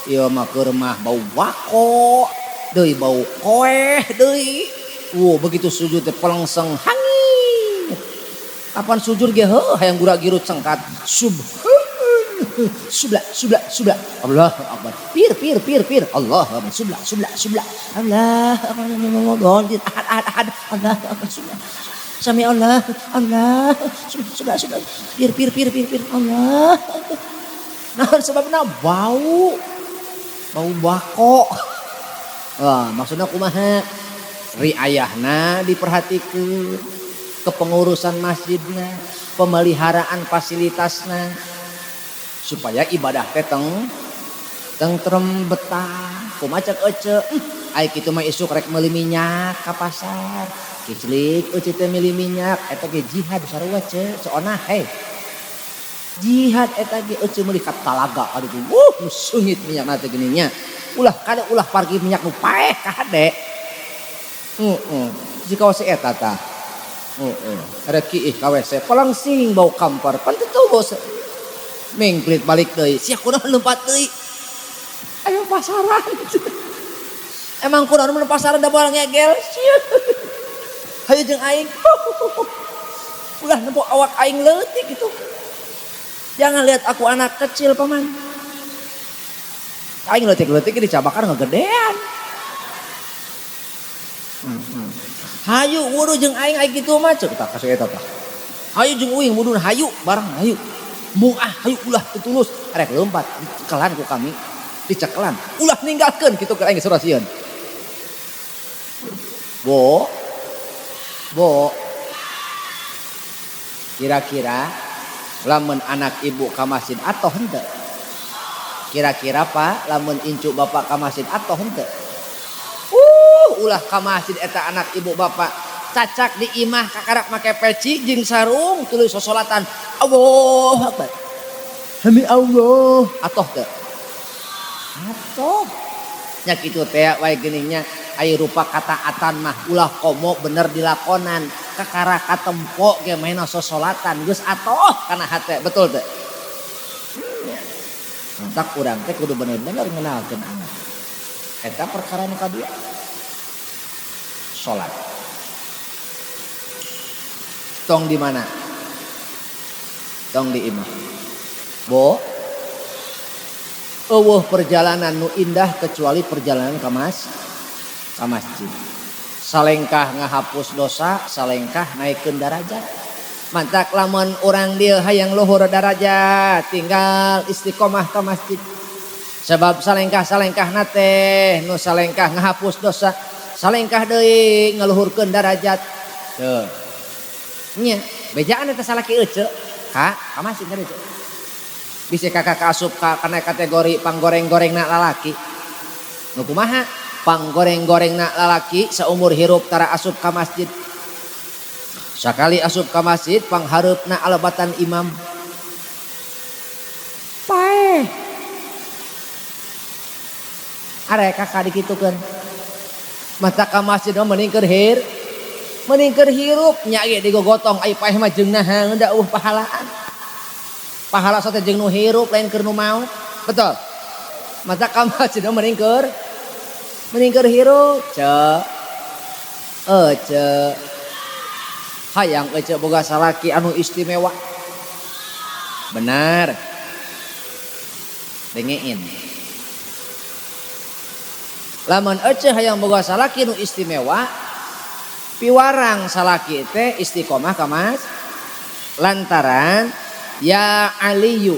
Ieu mah keur mah bau bako, deui bau koeh deui. Wuh, begitu sujud teh pelengseng hangit. Kapan sujud ge heuh hayang gura-giru cengkat. Subhan. Sebelah, sebelah, sebelah. Allah Akbar. Pir, pir, pir, pir. Allah Akbar. Sebelah, sebelah, sebelah. Allah Akbar. Ahad, ahad, ahad. Allah Akbar. Sebelah. Sami Allah, Allah. Sebelah, sebelah, sebelah. Pir, pir, pir, pir, pir. Allah. Nah, sebabna bau. Bau bako. Wah, maksudnya kumaha? Riayahna diperhatikan, kepengurusan masjidna, pemeliharaan fasilitasna, supaya ibadah teh tentrem, betah. Kumaha cek ece? Ai kitu mah isuk rek meuli minyak ka pasar. Kiclik ece teh meuli minyak, eta ge jihad sarua, ce, soona hei. Jihad eta ge, ece meuli ka talaga kaditu. Wuh, nu seungit minyakna teh geuning nya. Ulah kade, ulah pargi minyak nu paeh kade. Heeh. Jika wase eta tah. Heeh. Rek kiih ka WC, palangsing bau kamper. Pan teu bos. Mingklit balik deui. Sia kunaon leupat deui? Ayo pasaran. Emang kunaon mun pasaran da moal ngegel sia. Hayu jeung aing. Ulah nempo awak aing leutik gitu. Jangan lihat aku anak kecil, paman. Aing leutik-leutik dicabakan ngegedean. Hayu wudu jeung aing, aing kitu mah ceuk tah kasih eta tah. Hayu jeung uing wudu, hayu bareng hayu. Mung ah hayu, ulah teu tulus. Arek lompat dicekelan ku kami. Dicekelan. Ulah ninggalkeun kitu ke aing surasieun. Bo. Bo. Kira-kira lamun anak ibu ka masjid atau henteu? Kira-kira, Pak, lamun incu bapak ka masjid atau henteu? Ulah ka masjid eta anak ibu bapak. Cacak di imah kakarak make peci jeung sarung tuluy sosolatan. Allah Akbar. Demi Allah, atoh teu? Atoh. Nya kitu teh wae geuning nya, aya rupa kataatan mah ulah komo bener dilakonan. Kakara katempo ge maena sosolatan geus atoh kana hate, betul teu? Tak urang teh kudu bener-bener ngenalkeun anak. Eta perkara nu kadua. Salat. Tong di mana? Tong di imah. Bo, eueuh perjalanan nu indah kecuali perjalanan ka masjid. Salengkah ngahapus dosa, salengkah naikkeun darajat. Mantak lamun urang dieu hayang luhur darajat, tinggal istiqomah ka masjid. Sebab salengkah-salengkah teh nu salengkah ngahapus dosa, salengkah deui ngaluhurkeun darajat. Tuh. Nya, bejaan eta salaki ece. Ka masjid kan ece. Bisa kakak kaasup ka kana kategori panggoreng-gorengna lalaki. Nu kumaha? Panggoreng-gorengna lalaki saumur hirup tara asup ka masjid. Sakali asup ka masjid panghareupna alebatan imam. Paeh. Arek kakak dikitukeun. Mata ka masjid mah mending keur mending keur hirup nya ge digogotong ai paeh mah jeung naha da eueuh pahalaan. Pahala sote jeung nu hirup, lain keur nu maot. Betul. Mata ka masjid mah mending keur hirup. Ce. Ece. Hayang ece boga salaki anu istimewa. Benar. Dengein. Lamun ece hayang boga salaki nu istimewa, piwarang salaki teh istiqomah ka mas. Lantaran ya Aliyu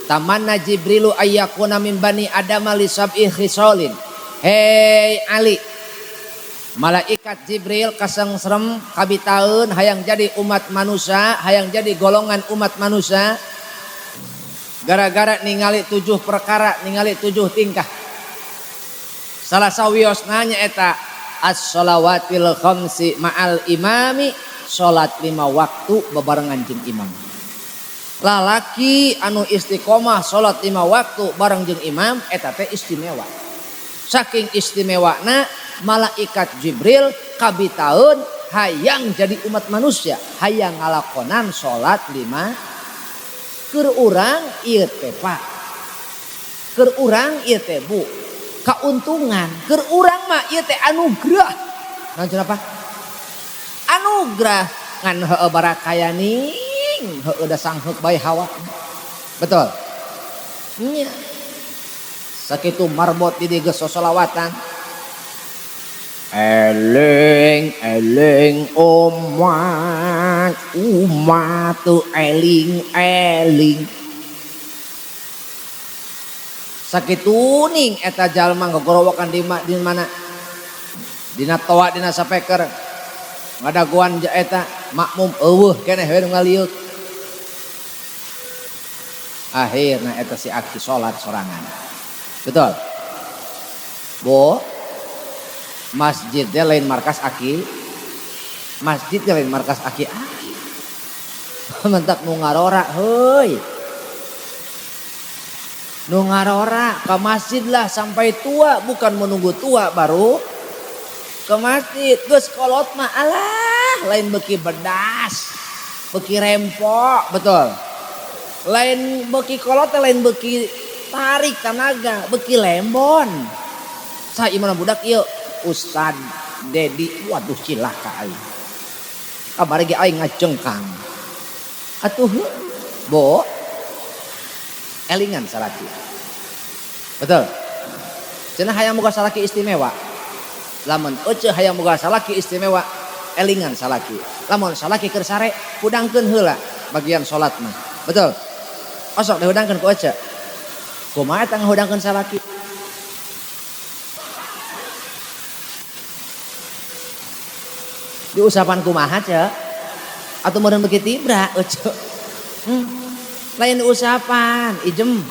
tamanna Jibrilu ayyakuna min bani Adama li sab'i khisalin. Hei Ali, malaikat Jibril kasengsrem kabitaeun hayang jadi umat manusia, hayang jadi golongan umat manusia gara-gara ningali 7 perkara, ningali 7 tingkah. Salah sawiosna nyaeta as-shalawatil khamsi ma'al imami, salat 5 waktu bebarengan jeung imam. Lalaki anu istiqomah salat 5 waktu bareng jeung imam eta teh istimewa. Saking istimewana malaikat Jibril kabitaeun hayang jadi umat manusia, hayang ngalakonan salat 5. Keur urang ieu teh Pak, keur urang ieu teh Bu, kauntungan. Keur urang mah ieu teh anugerah. Naon cenah Pak? Anugerah ngan heueuh barakayaning, heueuh da sangheuk bae hawa. Betul. Nya. Sakitu marbot di dieu geus sosolawatan. Eling eling umat umat teu eling eling. Sakitu ning eta jalma ngagorowokan di mana? Dina toa dina sapeker. Ngadagoan eta makmum eueuh keneh we nu ngaliuk. Akhirna eta si aki salat sorangan. Betul? Bu, masjid teh lain markas aki. Masjid teh lain markas aki-aki. Mentak nu ngarora heuy. Nu ngarora ke masjid lah sampai tua, bukan menunggu tua baru ke masjid. Geus kolot mah alah, lain beuki bedas, beuki rempok, betul. Lain beuki kolot teh lain beuki tarik tanaga, beuki lembon. Sa imana budak ieu Ustad Dedi, waduh cilaka aing. Kamari ge aing ngajengkang. Atuh bo elingan salaki. Betul. Cenah hayang boga salaki istimewa. Lamun ece hayang boga salaki istimewa, elingan salaki. Lamun salaki keur sare, hudangkeun heula bagian salat mah. Betul. Osok dihudangkeun ku ece. Kumaha eta ngahudangkeun salaki? Diusapan kumaha ce? Atau meureun beuki tibra ece. Lain usapan, ijem.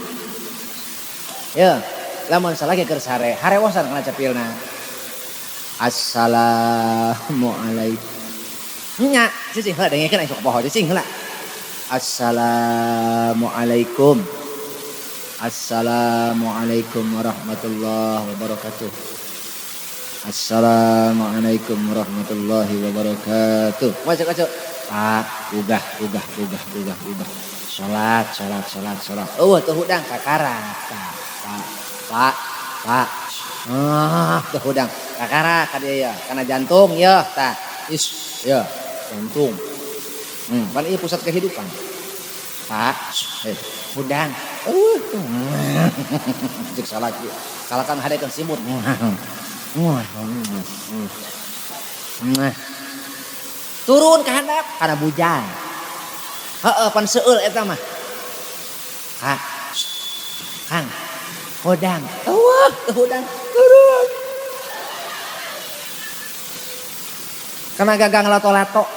Ya, lamun salaki keur sare, harewosan kana cepilna. Assalamualaikum. Nya, cicing heula dengekeun aing sok poho cicing heula. Assalamualaikum. Assalamualaikum warahmatullahi wabarakatuh. Assalamualaikum warahmatullahi wabarakatuh. Wajak wajak. Pak, ugah ugah ugah ugah ugah. Salat salat salat salat. Eueuh teu hudang kakara. Pak, pak, pak. Ah, teu hudang. Kakara ka dieu ya, kana jantung yeuh tah. Is, ya, jantung. Pan ieu pusat kehidupan. Pak, hudang. Eueuh. Cek salaki. Kalakan hadekeun simut. Turun ke handap kana bujang. Heeh, pan seueul eta mah. Kak, Kang, hudang. Eueuh, teu hudang. Turun. Kana gagang lato-lato.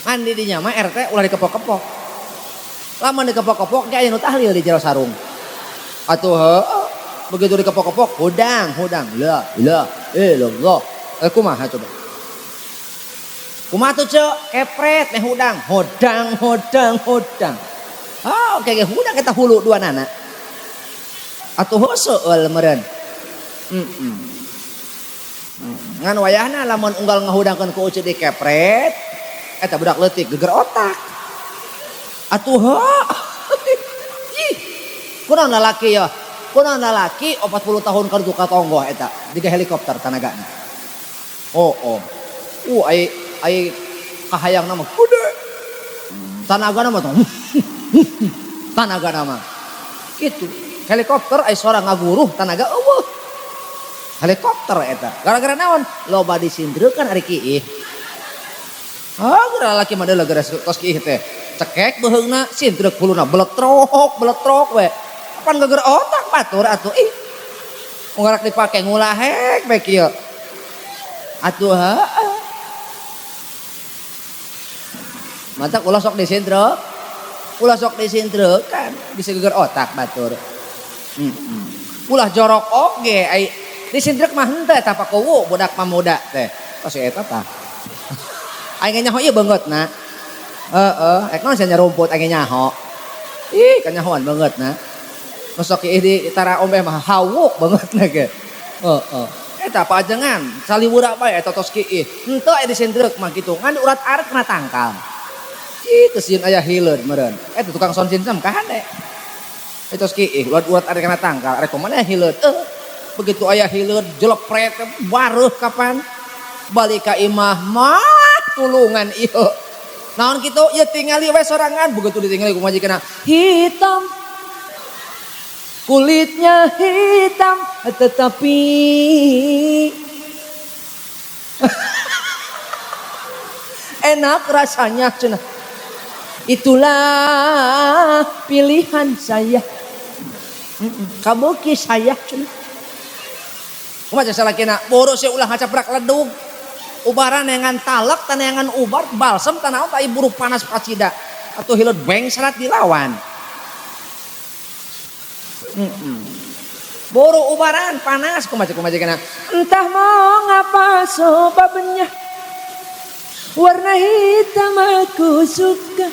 Kan di dinya mah RT ulah dikepok-kepok. Lamun dikepok-kepok ge aya nu tahlil di jero sarung. Atuh heueuh, begitu dikepok-kepok, hudang, hudang. La ilaha illallah. Kumaha coba? Kumaha tuh cek? Kepret meh hudang, hodang, hodang, hodang. Oh, kayak hudang kita hulu dua nana. Atuh seueul meureun. Ngan wayahna lamun unggal ngahudangkeun ku ucu di kepret, eta budak leutik geger otak. Atuh heuh. Ih. Kunaon lalaki ya? Kunaon lalaki 40 tahun ka ditu ka tonggoh eta, jiga helikopter tanagana. Oh, oh. Ai ai kahayangna mah gede. Tanagana mah tuh. Tanagana mah. Kitu. Helikopter ai sora ngaguruh tanaga eueuh. Helikopter eta. Gara-gara naon? Loba disindreukeun ari kiih. Ah, gara lalaki mah deuleu geus tos kiih teh. Cekek beuheungna, sindreuk huluna beletrok, beletrok we. Pan geger otak batur atuh ih. Ngarak dipake ngulahek we kieu. Atuh heueuh. Mantak ulah sok disindrek. Ulah sok disindrek kan bisa geger otak batur. Ulah jorok oge ai disindrek mah henteu eta pakowu budak pamuda teh. Oh si eta tah. Aing nyaho ieu beungeutna. Heeh, ek naon sia nyarumput aing nyaho. Ih, kanyahoan beungeutna. Nu sok ieu di tara ombeh mah hawuk beungeutna ge. Heeh. Eta pajengan saliwura bae eta tos kiih. Henteu aya disindrek mah kitu. Ngan urat aret kena tangkal. Ih, teu sieun aya hileud meureun. Eta tukang sound system kahade. Eta tos kiih urat aret kena tangkal. Rek kumaha hileud? Begitu aya hileud jelepret bareuh kapan. Balik ka imah mah tulungan ieu. Naon kitu? Ya tingali we sorangan, begitu ditingali ku majikanna. Hitam. Kulitnya hitam tetapi enak rasanya cenah. Itulah pilihan saya. Kamu ki saya cenah. Kumaha salakina? Boros ya ulah ngacaprak ledug. Ubaran neangan talek, taneangan ubar, balsem tanaon tai buru panas pacida. Atuh hileud bengsrat dilawan. Buru ubaran panas kumaha kumaha kana. Entah mengapa sebabnya warna hitam aku suka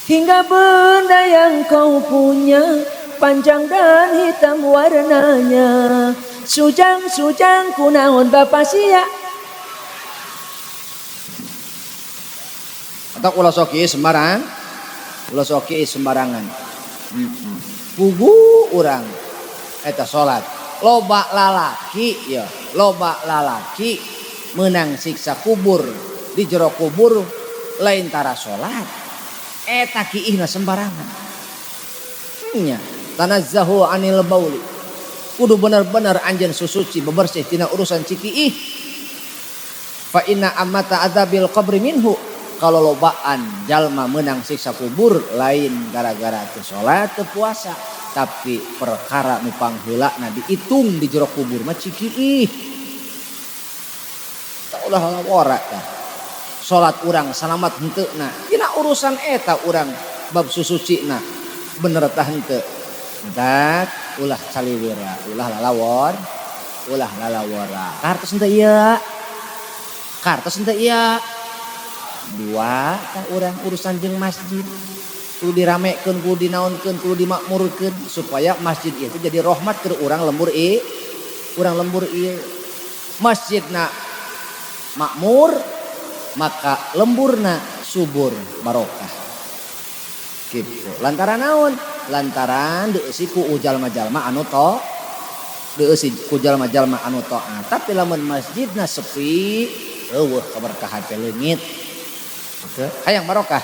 hingga benda yang kau punya panjang dan hitam warnanya. Sujang-sujang kunaon bapak sia. Atau ulah sok ieu sembarang, ulah sok ieu sembarangan. Pugu urang eta salat. Loba lalaki ya, loba lalaki menang siksa kubur di jero kubur lain tara salat. Eta kiihna sembarangan. Nya, tanazzahu anil bauli. Kudu bener-bener anjeun susuci bebersih tina urusan cikiih. Fa inna amata adzabil qabri minhu. Kalau lobaan jalma menang siksa kubur lain gara-gara teu salat teu puasa, tapi perkara nu pangheulana diitung di jero kubur mah cikiih. Tah ulah lalawora tah. Salat urang salamat henteu na. Dina urusan eta urang bab susucina bener tah henteu. Entak ulah caliwira, ulah lalawor, ulah lalawora. Kartos henteu ieu. Kartos henteu ieu. Dua tah urang urusan jeung masjid kudu diramekeun, kudu dinaonkeun, kudu dimakmurkeun supaya masjid ieu teh jadi rahmat keur urang lembur ieu. Urang lembur ieu. Masjidna makmur maka lemburna subur barokah. Gitu. Lantaran naon? Lantaran dieusi ku jalma-jalma anu to, dieusi ku jalma-jalma anu taat. Tapi lamun masjidna sepi, eueuh kaberkahan teh leungit. Hayang barokah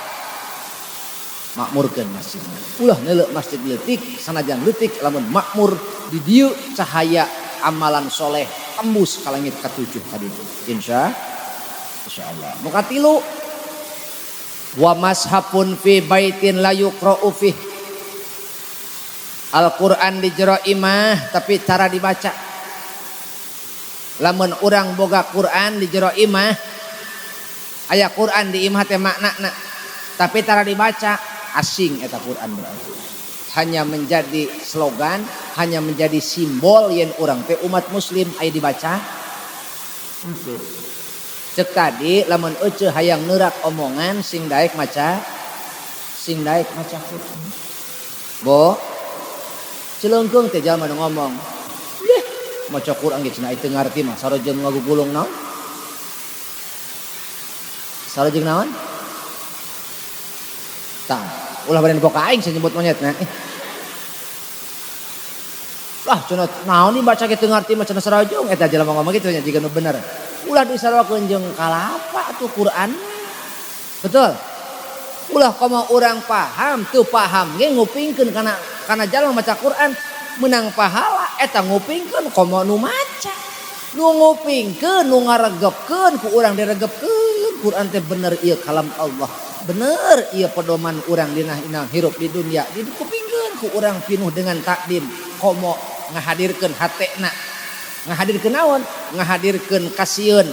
makmurkeun masjidna. Ulah neuleuh masjid leutik sanajan leutik lamun makmur di dieu cahaya amalan soleh tembus ka langit katujuh ka ditu. Insyaallah. Nu katilu wa mashafun fi baitin la yuqra'u fih. Al-Qur'an di jero imah tapi cara dibaca. Lamun urang boga Qur'an di jero imah, aya Quran di imah teh maknana tapi tara dibaca asing eta Quran berarti. Hanya menjadi slogan, hanya menjadi simbol yen urang teh umat muslim aya dibaca. Cek tadi lamun euceuh hayang neurak omongan sing daek maca, sing daek maca Quran. Bo cileungkeung teh jalma nu ngomong, "Leh, maca Quran ge cenah teu ngarti mah sarojeng ngagugulung naon?" Sarojeng naon? Tah, ulah bade nempo ka aing nyebut monyetna. Lah cenah naon dibaca ge teu ngarti mah cenah sarojeng eta jelema ngomong kitu nya jiga nu bener. Ulah disarwakeun jeung kalapa atuh Quran. Betul? Ulah komo urang paham teu paham ge ngupingkeun kana jalma maca Quran menang pahala eta ngupingkeun komo nu maca. Nu ngupingkeun nu ngaregepkeun ku urang diregepkeun. Quran teh bener ieu kalam Allah. Bener ieu pedoman urang dina hirup di dunia. Dikupingkeun ku urang pinuh dengan takdim. Komo ngahadirkeun hatena. Ngahadirkeun naon? Ngahadirkeun kasieun,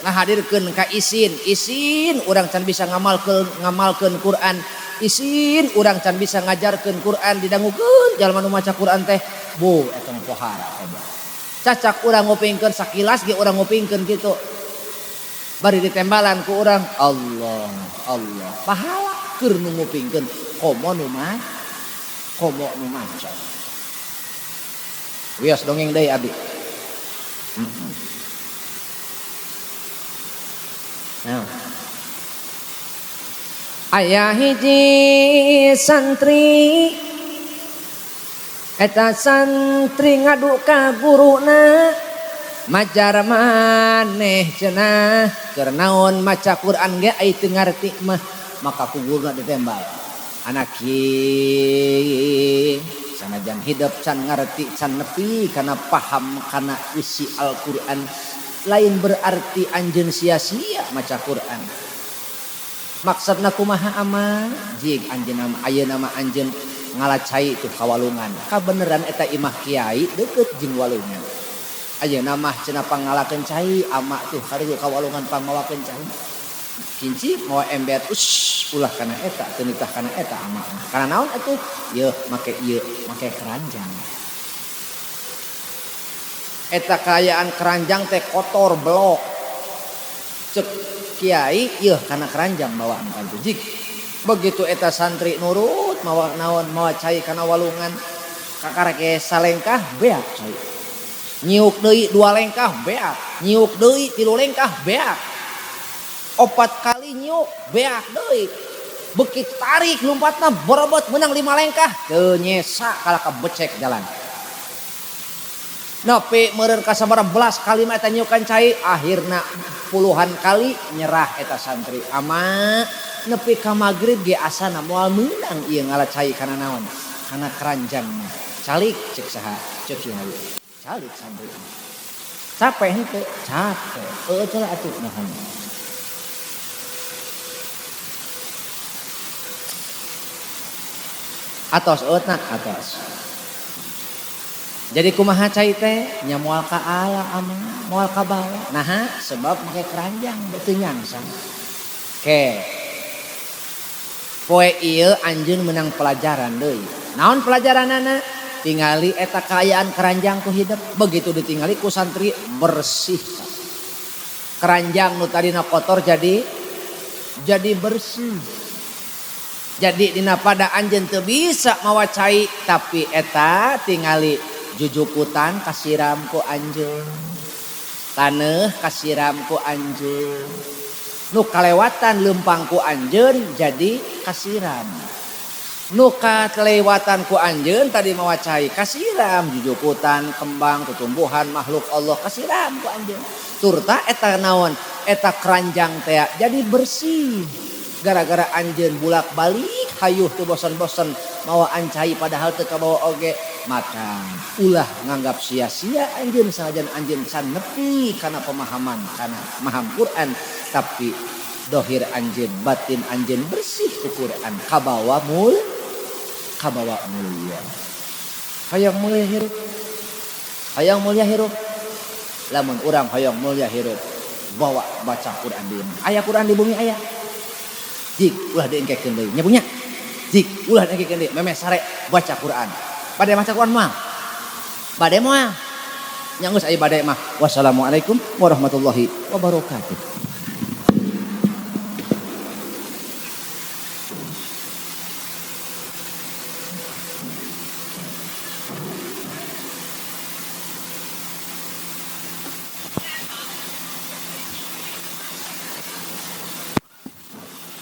ngahadirkeun kaisin. Isin urang can bisa ngamalkeun Quran. Isin urang can bisa ngajarkeun Quran didangukeun jalma nu maca Quran teh. Bu eta mah pohara coba. Cacak urang ngupingkeun sakilas ge urang ngupingkeun kitu. Bari ditembalan ku urang Allah Allah pahala keur nu ngupingkeun komo nu mah komo nu maca. Wios dongeng deui abdi. Nah. Aya hiji santri eta santri ngadu ka guruna. Majar maneh cenah keur naon maca Quran ge ai teu ngarti mah maka ku guruna ditembal. Anak sanajan hidup can ngarti can nepi kana paham kana isi Al-Qur'an lain berarti anjeun sia-sia maca Quran. Maksudna kumaha ama jig anjeun nama ayeuna mah anjeun ngala cai tuh ka walungan. Kabeneran eta imah kiai deukeut jeung walungan. Ayeuna mah cenah pangngalakeun cai ama tuh karugu ka walungan pangmawakeun cai. Kinci mawa ember ush ulah kana eta teu nitah kana eta ama. Kana naon atuh? Yeuh make ieu make keranjang. Eta kaayaan keranjang teh kotor belok. Cek kiai yeuh kana keranjang bawaan kantu jig. Begitu eta santri nurut mawa naon mawa cai kana walungan kakarek salengkah beak cai. Nyiuk deui 2 lengkah beak, nyiuk deui 3 lengkah beak. 4 kali nyiuk beak deui. Beuki tarik lompatna borobot menang 5 lengkah teu nyesa kalah kabecek jalan. Nepi meureun ka sabaraha belas kali mah eta nyiukan cai akhirna puluhan kali nyerah eta santri. Ama nepi ka magrib ge asana moal meunang ieu ngala cai kana naon? Kana keranjang mah. Calik ceuk saha? Ceuk kiai. Calik santri. Capek henteu? Capek. Heueuh cenah atuh nahan. Atos eutna atos. Jadi kumaha cai teh nya moal ka ala ama moal ka bawa. Naha sebab make keranjang teu nyangsang. Ke. Poe ieu anjeun meunang pelajaran deui. Naon pelajaranana? Tingali eta kaayaan keranjang ku hidup. Begitu ditingali ku santri bersih. Keranjang nu tadina kotor jadi bersih. Jadi dina pada anjeun teu bisa mawa cai tapi eta tingali jujukutan kasiram ku anjeun. Taneuh kasiram ku anjeun. Nu kalewatan leumpang ku anjeun jadi kasiram. Nu kalewatan ku anjeun tadi mawa cai kasiram jujukutan kembang tumbuhan makhluk Allah kasiram ku anjeun. Turta eta naon? Eta keranjang teh jadi bersih. Gara-gara anjeun bulak-balik hayuh teu bosen-bosen mawa ancai padahal teu kabawa oge maka ulah nganggap sia-sia anjeun sanajan anjeun can nepi kana pemahaman kana maham Quran tapi dohir anjeun batin anjeun bersih ku Quran kabawa kabawa mulia. Hayang mulia hirup. Hayang mulia hirup. Lamun urang hayang mulia hirup bawa baca Quran di imah. Aya Quran di bumi aya. Jik ulah diengkekeun deui nya punya. Jik ulah diengkekeun deui memeh sare baca Quran. Bade maca Quran moal. Bade moal. Nya geus aya bade mah. Wassalamualaikum warahmatullahi wabarakatuh.